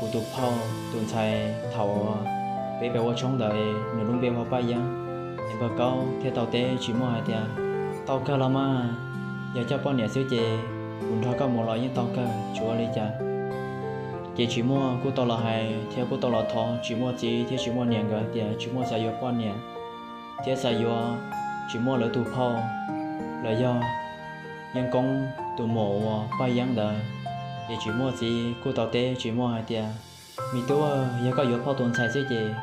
kuv tus phauj tus ntxhais thaum peb pem ua tshoob ntawd nws lub npe hu ua Paj Yeeb. Ces npawg Kaub thiaj tau teb tsis muaj hais tias, tau kawg los mas, yog coj poj niam xwb ces kuv nrog koj mus los yeej tau kawg tsis ua li cas. Ces tsis muaj kuj tau los hais thiab kuj tau los thov tsis muaj txiv thiab tsis muaj niam nkawd tias tsis muaj xav yuav poj niam thiab xav yuav tsis muaj lawv tus phauj los yog Yeeb Koob tus muam uas Paj Yeeb ntawd. Ces tsis muaj txiv kuj tau teb tsis muaj hais tias, me tub, yog koj yuav phauj tus ntxhais xwb ces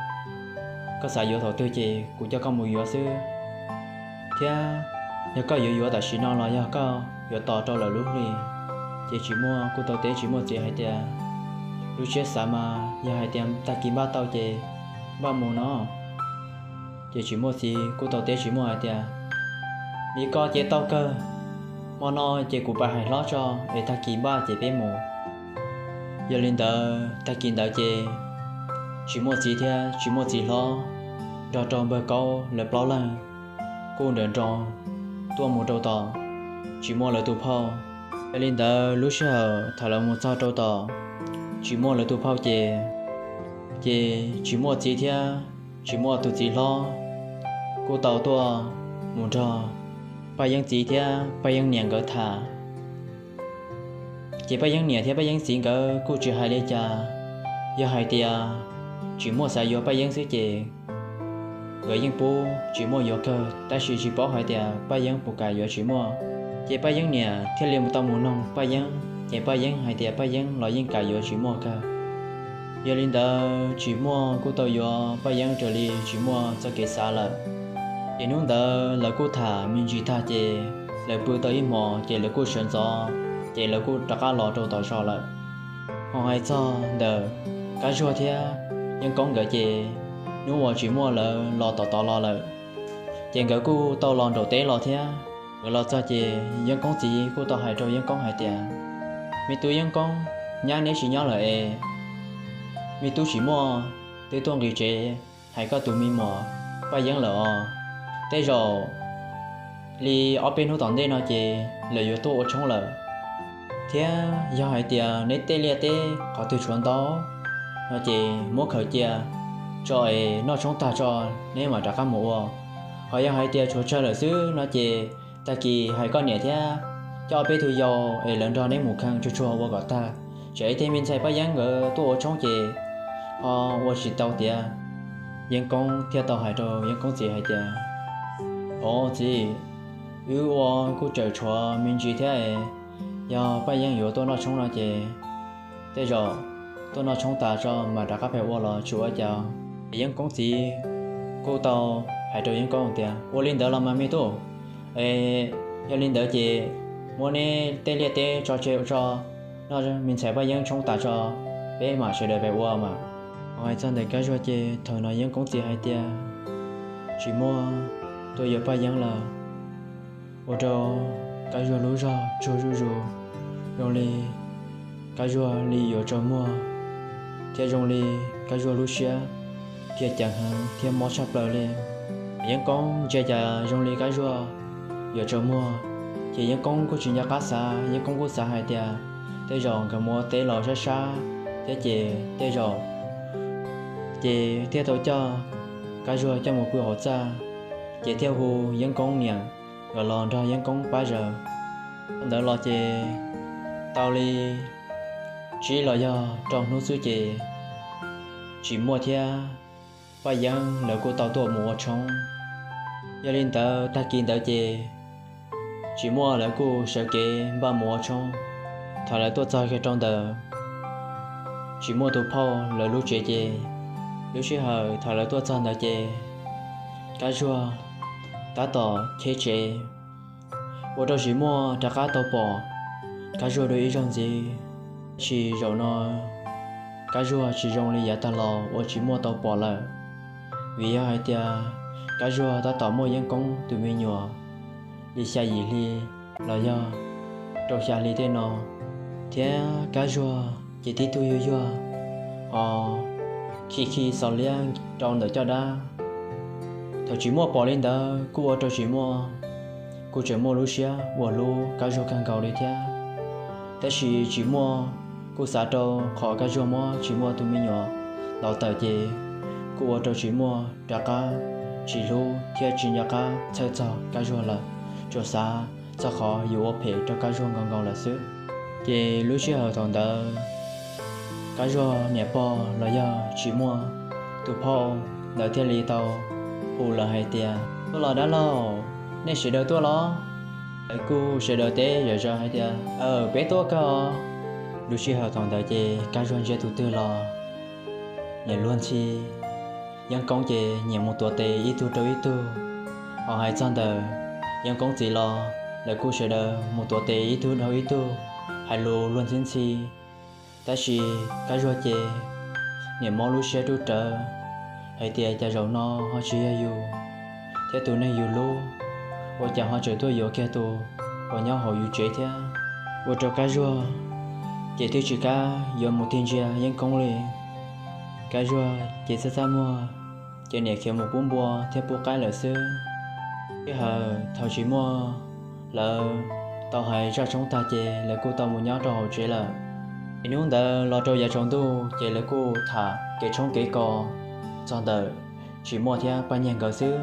koj xav yuav thaum twg ces kuv coj koj mus yuav xwb. Thiab yog koj yuav yuav tam sim no los yog koj yuav tos rau lawm lub hli? Ces tsis muaj kuj tau teb tsis muaj txiv hais tias, lub siab xav mas yog hais tias tag kis npaj tau ces npaj mus no. Ces tsis muaj txiv kuj tau teb tsis muaj hais tias, li ko ces tau kawg, hmo no ces kuv pab hais hlob tso, es tag kis npaj ces peb mus. Yog li ntawd tag kis ntawd ces tsis muaj txiv thiab tsis muaj txiv hlob nrog rau npawg Kaub lawv plaub leeg kuj nrawm nroos tuaj mus rau tom tsis muaj lawv tus phauj. Yog li ntawd lub sij hawm thaum lawv mus txog rau tom tsis muaj lawv tus phauj ces, ces tsis muaj txiv thiab tsis muaj tus txiv hlob kuj tau tuaj mus nrog Paj Yeeb txiv thiab Paj Yeeb niam nkawd tham. Ces Paj Yeeb niam thiab Paj Yeeb txiv nkawd kuj tsis hais li cas, yog hais tias tsis muaj xav yuav Paj Yeeb xwb ces nkawd yeej pub tsis muaj yuav kawg, tab sis tsis paub hais tias Paj Yeeb puas kam yuav tsis muaj. Ces Paj Yeeb niam thiaj li tau mus noog Paj Yeeb, ces Paj Yeeb hais tias Paj Yeeb los yeej kam yuav tsis muaj kawg. Yog li ntawd tsis muaj kuj tau yuav Paj Yeeb raws li tsis muaj txoj kev xav lawm. Ces hnub ntawd lawv kuj tham me ntsis tag ces lawv pw tau ib hmos ces lawv kuj sawv ntxov, ces lawv kuj rov qab los rau tom zos lawm. Ho hais txog ntawm Kab Zuag thiab Yeeb Koob nkawd ces hnub uas tsis muaj lawv los tom tod los lawm, ces nkawd kuj tau los nraum teb los thiab. Nkawd los txog ces Yeeb Koob txiv kuj tau hais rau Yeeb Koob hais tias, me tub Yeeb Koob, nyab neb tsis nyob lawm es me tub tsis muaj twb tuaj nqis tsev hais koj tus me muam Paj Yeeb lawm os. Tej zaum li ob peb hnub tom ntej no ces lawv yuav tuaj ua tshoob lawm. Thiab yog hais tias neb tej liaj teb qhov twg tshuav ntau, no ces muab khaws cia tso es noj tshoob tag tso neb mam rov qab mus ua. Ho yog hais tias tshuav tsawg lawm xwb no ces tag kis hais koj niam thiab coj peb tug yau es lawv nrog neb mus kheej tsuag tsuag ua kom tag, tsam ib teg me ntxhais Paj Yeeb nkawd tuaj ua tshoob ces ho ua tsis tau tiav. Yeeb Koob thiaj tau hais rau Yeeb Koob txiv hais tias, Au txiv, wb ua kuj tseem tshuav me ntsis thiab, yog Paj Yeeb yuav tuaj noj tshoob no ces tej zaum tuaj noj tshoob tas tso mam rov qab pem ua los tsis ua cas. Yeeb Koob txiv kuj tau hais rau Yeeb Koob tias, Ua li ntawd los mas me tub, es yog li ntawd ces muab neb tej liaj teb tso tseg tso, noj me ntxhais Paj Yeeb tshoob tas tso, peb mam sawv daws pem ua mas. Hais txog ntawm Kab Zuag ces thaum no Yeeb Koob txiv hais tias, Tsis muaj, tuaj yuav Paj Yeeb lawm, ua rau Kab Zuag lub zog tsuag zuj zus, zoo li Kab Zuag li yuav tsaus muag, thiab zoo li Kab Zuag lub siab kiag ceev heev thiab mob tshaj plaws li. Yeeb Koob ntsia cas zoo li Kab Zuag yuav tsaus muag, ces Yeeb Koob kuj tsis nco qab xav, Yeeb Koob kuj xav hais tias tej zaum nkawd mus ua teb los sab sab thiab ces tej zaum ces thiaj tau coj Kab Zuag coj mus pw hauv txaj, ces thiaj hu Yeeb Koob niam nkawd los nrog Yeeb Koob pab zaws. Ntawd los ces tau li tsib los yog rau hnub xwb ces Tsis Muaj thiab Paj Yeeb lawv kuj tau tuaj mus ua tshoob. Yog li ntawd tag kis ntawd ces Tsis Muaj lawv kuj sawv kev npaj mus ua tshoob. Thaum lawv tuaj txog kiag rau ntawm Tsis Muaj tus phauj lawv lub tsev ces lub sij hawm thaum lawv tuaj txog ntawd ces Kab Zuag tab tom cheb tsev, ua rau Tsis Muaj rov qab tau pom Kab Zuag dua ib zaug ntxiv. Tab sis zaum no Kab Zuag tsis zoo li yav tag los uas Tsis Muaj tau pom lawm, vim yog hais tias Kab Zuag tab tom muaj Yeeb Koob tus me nyuam li xya yim hli los yog rau xya hli tej no, thiab Kab Zuag ces tib tug yuag yuag, ho khi khi xaus liab rau ntawm caj dab. Thaum Tsis Muaj pom li ntawd kuj ua rau Tsis Muaj kuj tseem muaj lub siab uas hlub Kab Zuag kawg nkaus li thiab. Tab sis Tsis Muaj kuj xav rau qhov Kab Zuag muab Tsis Muaj tus me nyuam los tawm ces kuj ua rau Tsis Muaj rov qab tsis hlub thiab tsis nco qab txhawj txog Kab Zuag lawm, tsuas xav txog qhov yuav ua phem rau Kab Zuag nkaus nkaus lawm xwb. Ces lub sij hawm thaum ntawd Kab Zuag niam pog los yog Tsis Muaj tus phauj ntawd thiaj li tau hu lawv hais tias, Tuaj los dab laug, nej sawv daws tuaj los? Lawv kuj sawv daws teb zom zaws hais tias, Aw, peb tuaj kawg os. Lub sij hawm thaum ntawd ces Kab Zuag ntsia tus twg los nyiam luag ntxhi. Yeeb Koob ces nyiam mus tuav tes ib tug rau ib tug. Ho hais txog ntawm Yeeb Koob txiv los lawv kuj sawv daws mus tuav tes ib tug dhau ib tug, hais lus luag ntxhi ntxhi. Tab sis Kab Zuag ces niam mob lub siab rub rawv hais tias, Cas zaum no ho tsis yog yus thiab tus neeg yus hlub, ua cas ho tseem tuaj yuav kiag tus uas nyob hauv yus tsev thiab? Ua rau Kab Zuag ces twb tsis kam yuav mus tig ntsia Yeeb Koob li. Kab Zuag ces txaj txaj muag, ces niam khiav mus pub npua thiab pub qaib lawm xwb. Sij hawm thaum Tsis Muaj lawv tau hais zaj tshoob tag ces lawv kuj tau mus nyob rau hauv tsev lawm. Ces hnub ntawd los rau yav tsaus ntuj ces lawv kuj tham kev tshoob kev kos txog ntawm Tsis Muaj thiab Paj Nyiag nkawd xwb.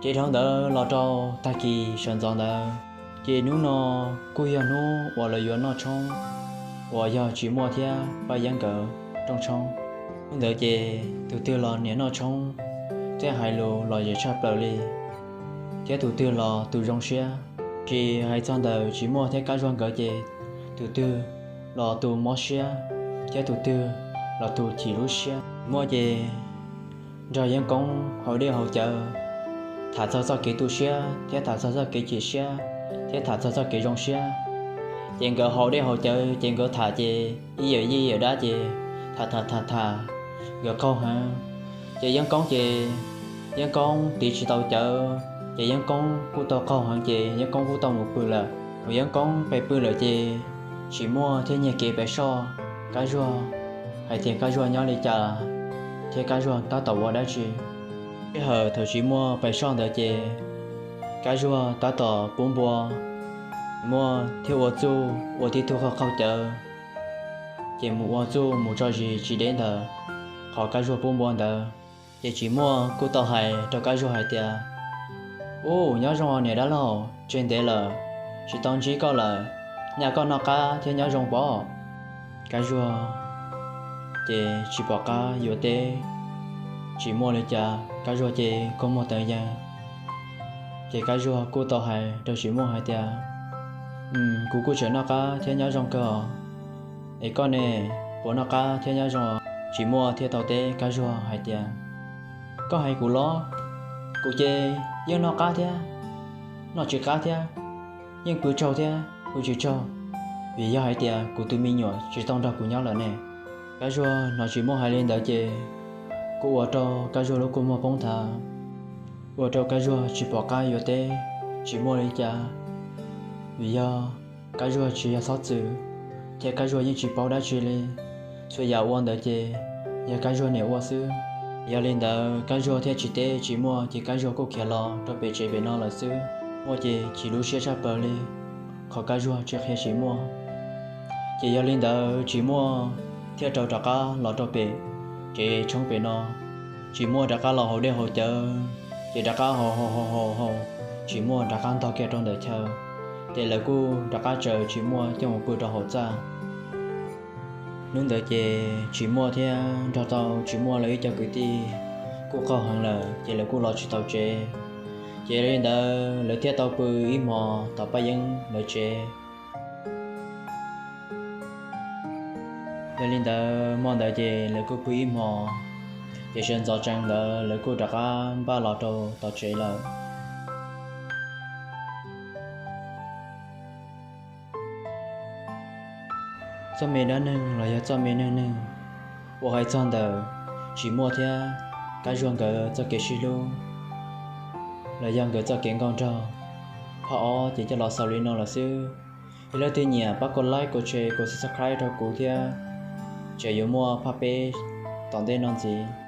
Ces dhau ntawd los rau tag kis sawv ntxov ntawd, ces hnub no kuj yog hnub uas lawv yuav noj tshoob uas yog Tsis Muaj thiab Paj Yeeb nkawd rooj tshoob. Hnub ntawd ces tus twg los niam noj tshoob thiab hais lus lom zem tshaj plaws li, thiab tus twg los tus zoo siab. Tsis hais txog ntawm Tsis Muaj thiab Kab Zuag nkawd ces tus twg los tus mob siab, thiab tus twg los tus chim lub siab. Tsis Muaj ces nrog Yeeb Koob haus dej haus cawv, tham txog txoj kev tu siab thiab tham txog txoj kev chim siab thiab tham txog txoj kev zoo siab. Ces nkawd haus dej haus cawv ces nkawd tham ces ib yam yij ib yam dab ces tham tham tham tham, nkawd qaug heev. Ces Yeeb Koob ces Yeeb Koob tiv tsis tau cawv, ces Yeeb Koob kuj tau qaug heev ces Yeeb Koob kuj tau mus pw lawm. Thaum Yeeb Koob pem pw lawm ces Tsis Muaj thiaj nyiag kev pem soj Kab Zuag, hais tias Kab Zuag nyob li cas thiab Kab Zuag tab tom ua dab tsi. Sij hawm thaum Tsis Muaj pem soj ntawd ces Kab Zuag tab tom pub npua, Tsis Muaj thiaj ua txuj ua tib tug qaug qaug cawv. ces mus ua txuj mus tso zis tsis deb ntawm qhov Kab Zuag pub npua ntawd. Ces Tsim Muaj kuj tau hais rau Kab Zuag hais tias, Ub, nyob zoo niam dab laug, tseg ntev lawm, tsis tau ntsib koj lawm, nyaj koj noj qab thiab nyob zoo pob? Kab Zuag ces tsis pom qab yuav teb Tsim Muaj li cas, Kab Zuag ces kua muag teev yees. Ces Kab Zuag kuj tau hais rau Tsim Muaj hais tias, Kuv kuj tseem noj qab thiab nyob zoo kawg os, es koj ne, puas noj qab thiab nyob zoo? Tsim Muaj thiaj tau teb Kab Zuag hais tias, Koj hais kuv los? Kuv ces yeej noj qab thiab noj tsis qab thiab, yeej pw tsaug thiab pw tsis tsaug, vim yog hais tias kuv tus me nyuam tsis tau nrog kuv nyob lawm ne. Kab Zuag hnov Tsim Muaj hais li ntawd ces kuj ua rau Kab Zuag lub kua muag poob nthav, ua rau Kab Zuag tsis pom qab yuav teb Tsim Muaj li cas, vim yog Kab Zuag tsis yog xob txwm, thiab Kab Zuag yeej tsis paub dab tsi li. Txhua yam ua ntawd ces yog Kab Zuag niam ua xwb. Yog li ntawd Kab Zuag thiaj tsis teb Tsim Muaj ces Kab Zuag kuj khiav los rau pem tsev pem no lawm xwb. Muaj ces chim lub siab tshaj plaws li qhov Kab Zuag tsis qhia Tsim Muaj. Ces yog li ntawd Tsim Muaj thiaj rau rov qab los rau pem tsev tshoob pem no. Tsim Muaj rov qab los haus dej haus cawv, ces rov qab haus haus haus haus haus, Tsim Muaj rov qab ntog kiag rau ntawm chaw, ces lawv kuj rov qab tsaws Tsim Muaj coj mus pw rau hauv txaj. Hnub ntawd ces Tsim Muaj thiab nrog tau Tsim Muaj lawv ib co kwv tij kuj qaug heev lawm ces lawv kuj los tsis tau tsev. Ces li ntawd lawv thiaj tau pw ib hmos tom Paj Yeeb lawv tsev. Yog li ntawd hmo ntawd ces lawv kuj pw ib hmos, ces sawv ntxov tsees ntawd lawv kuj rov qab npaj los rau tom tsev lawm. Txoj me dab neeg los yog txoj me neej neeg uas hais txog ntawm Tsim Muaj thiab Kab Zuag nkawd txoj kev sib hlub los yog nkawd txoj kev nkauj nraug phaj ob ces coj los xaus li no lawm xwb. Yog leej twg nyiam pab kov like, kov share, kov subscribe rau kuv thiab, tseem yuav muaj phaj peb tom ntej no ntxiv.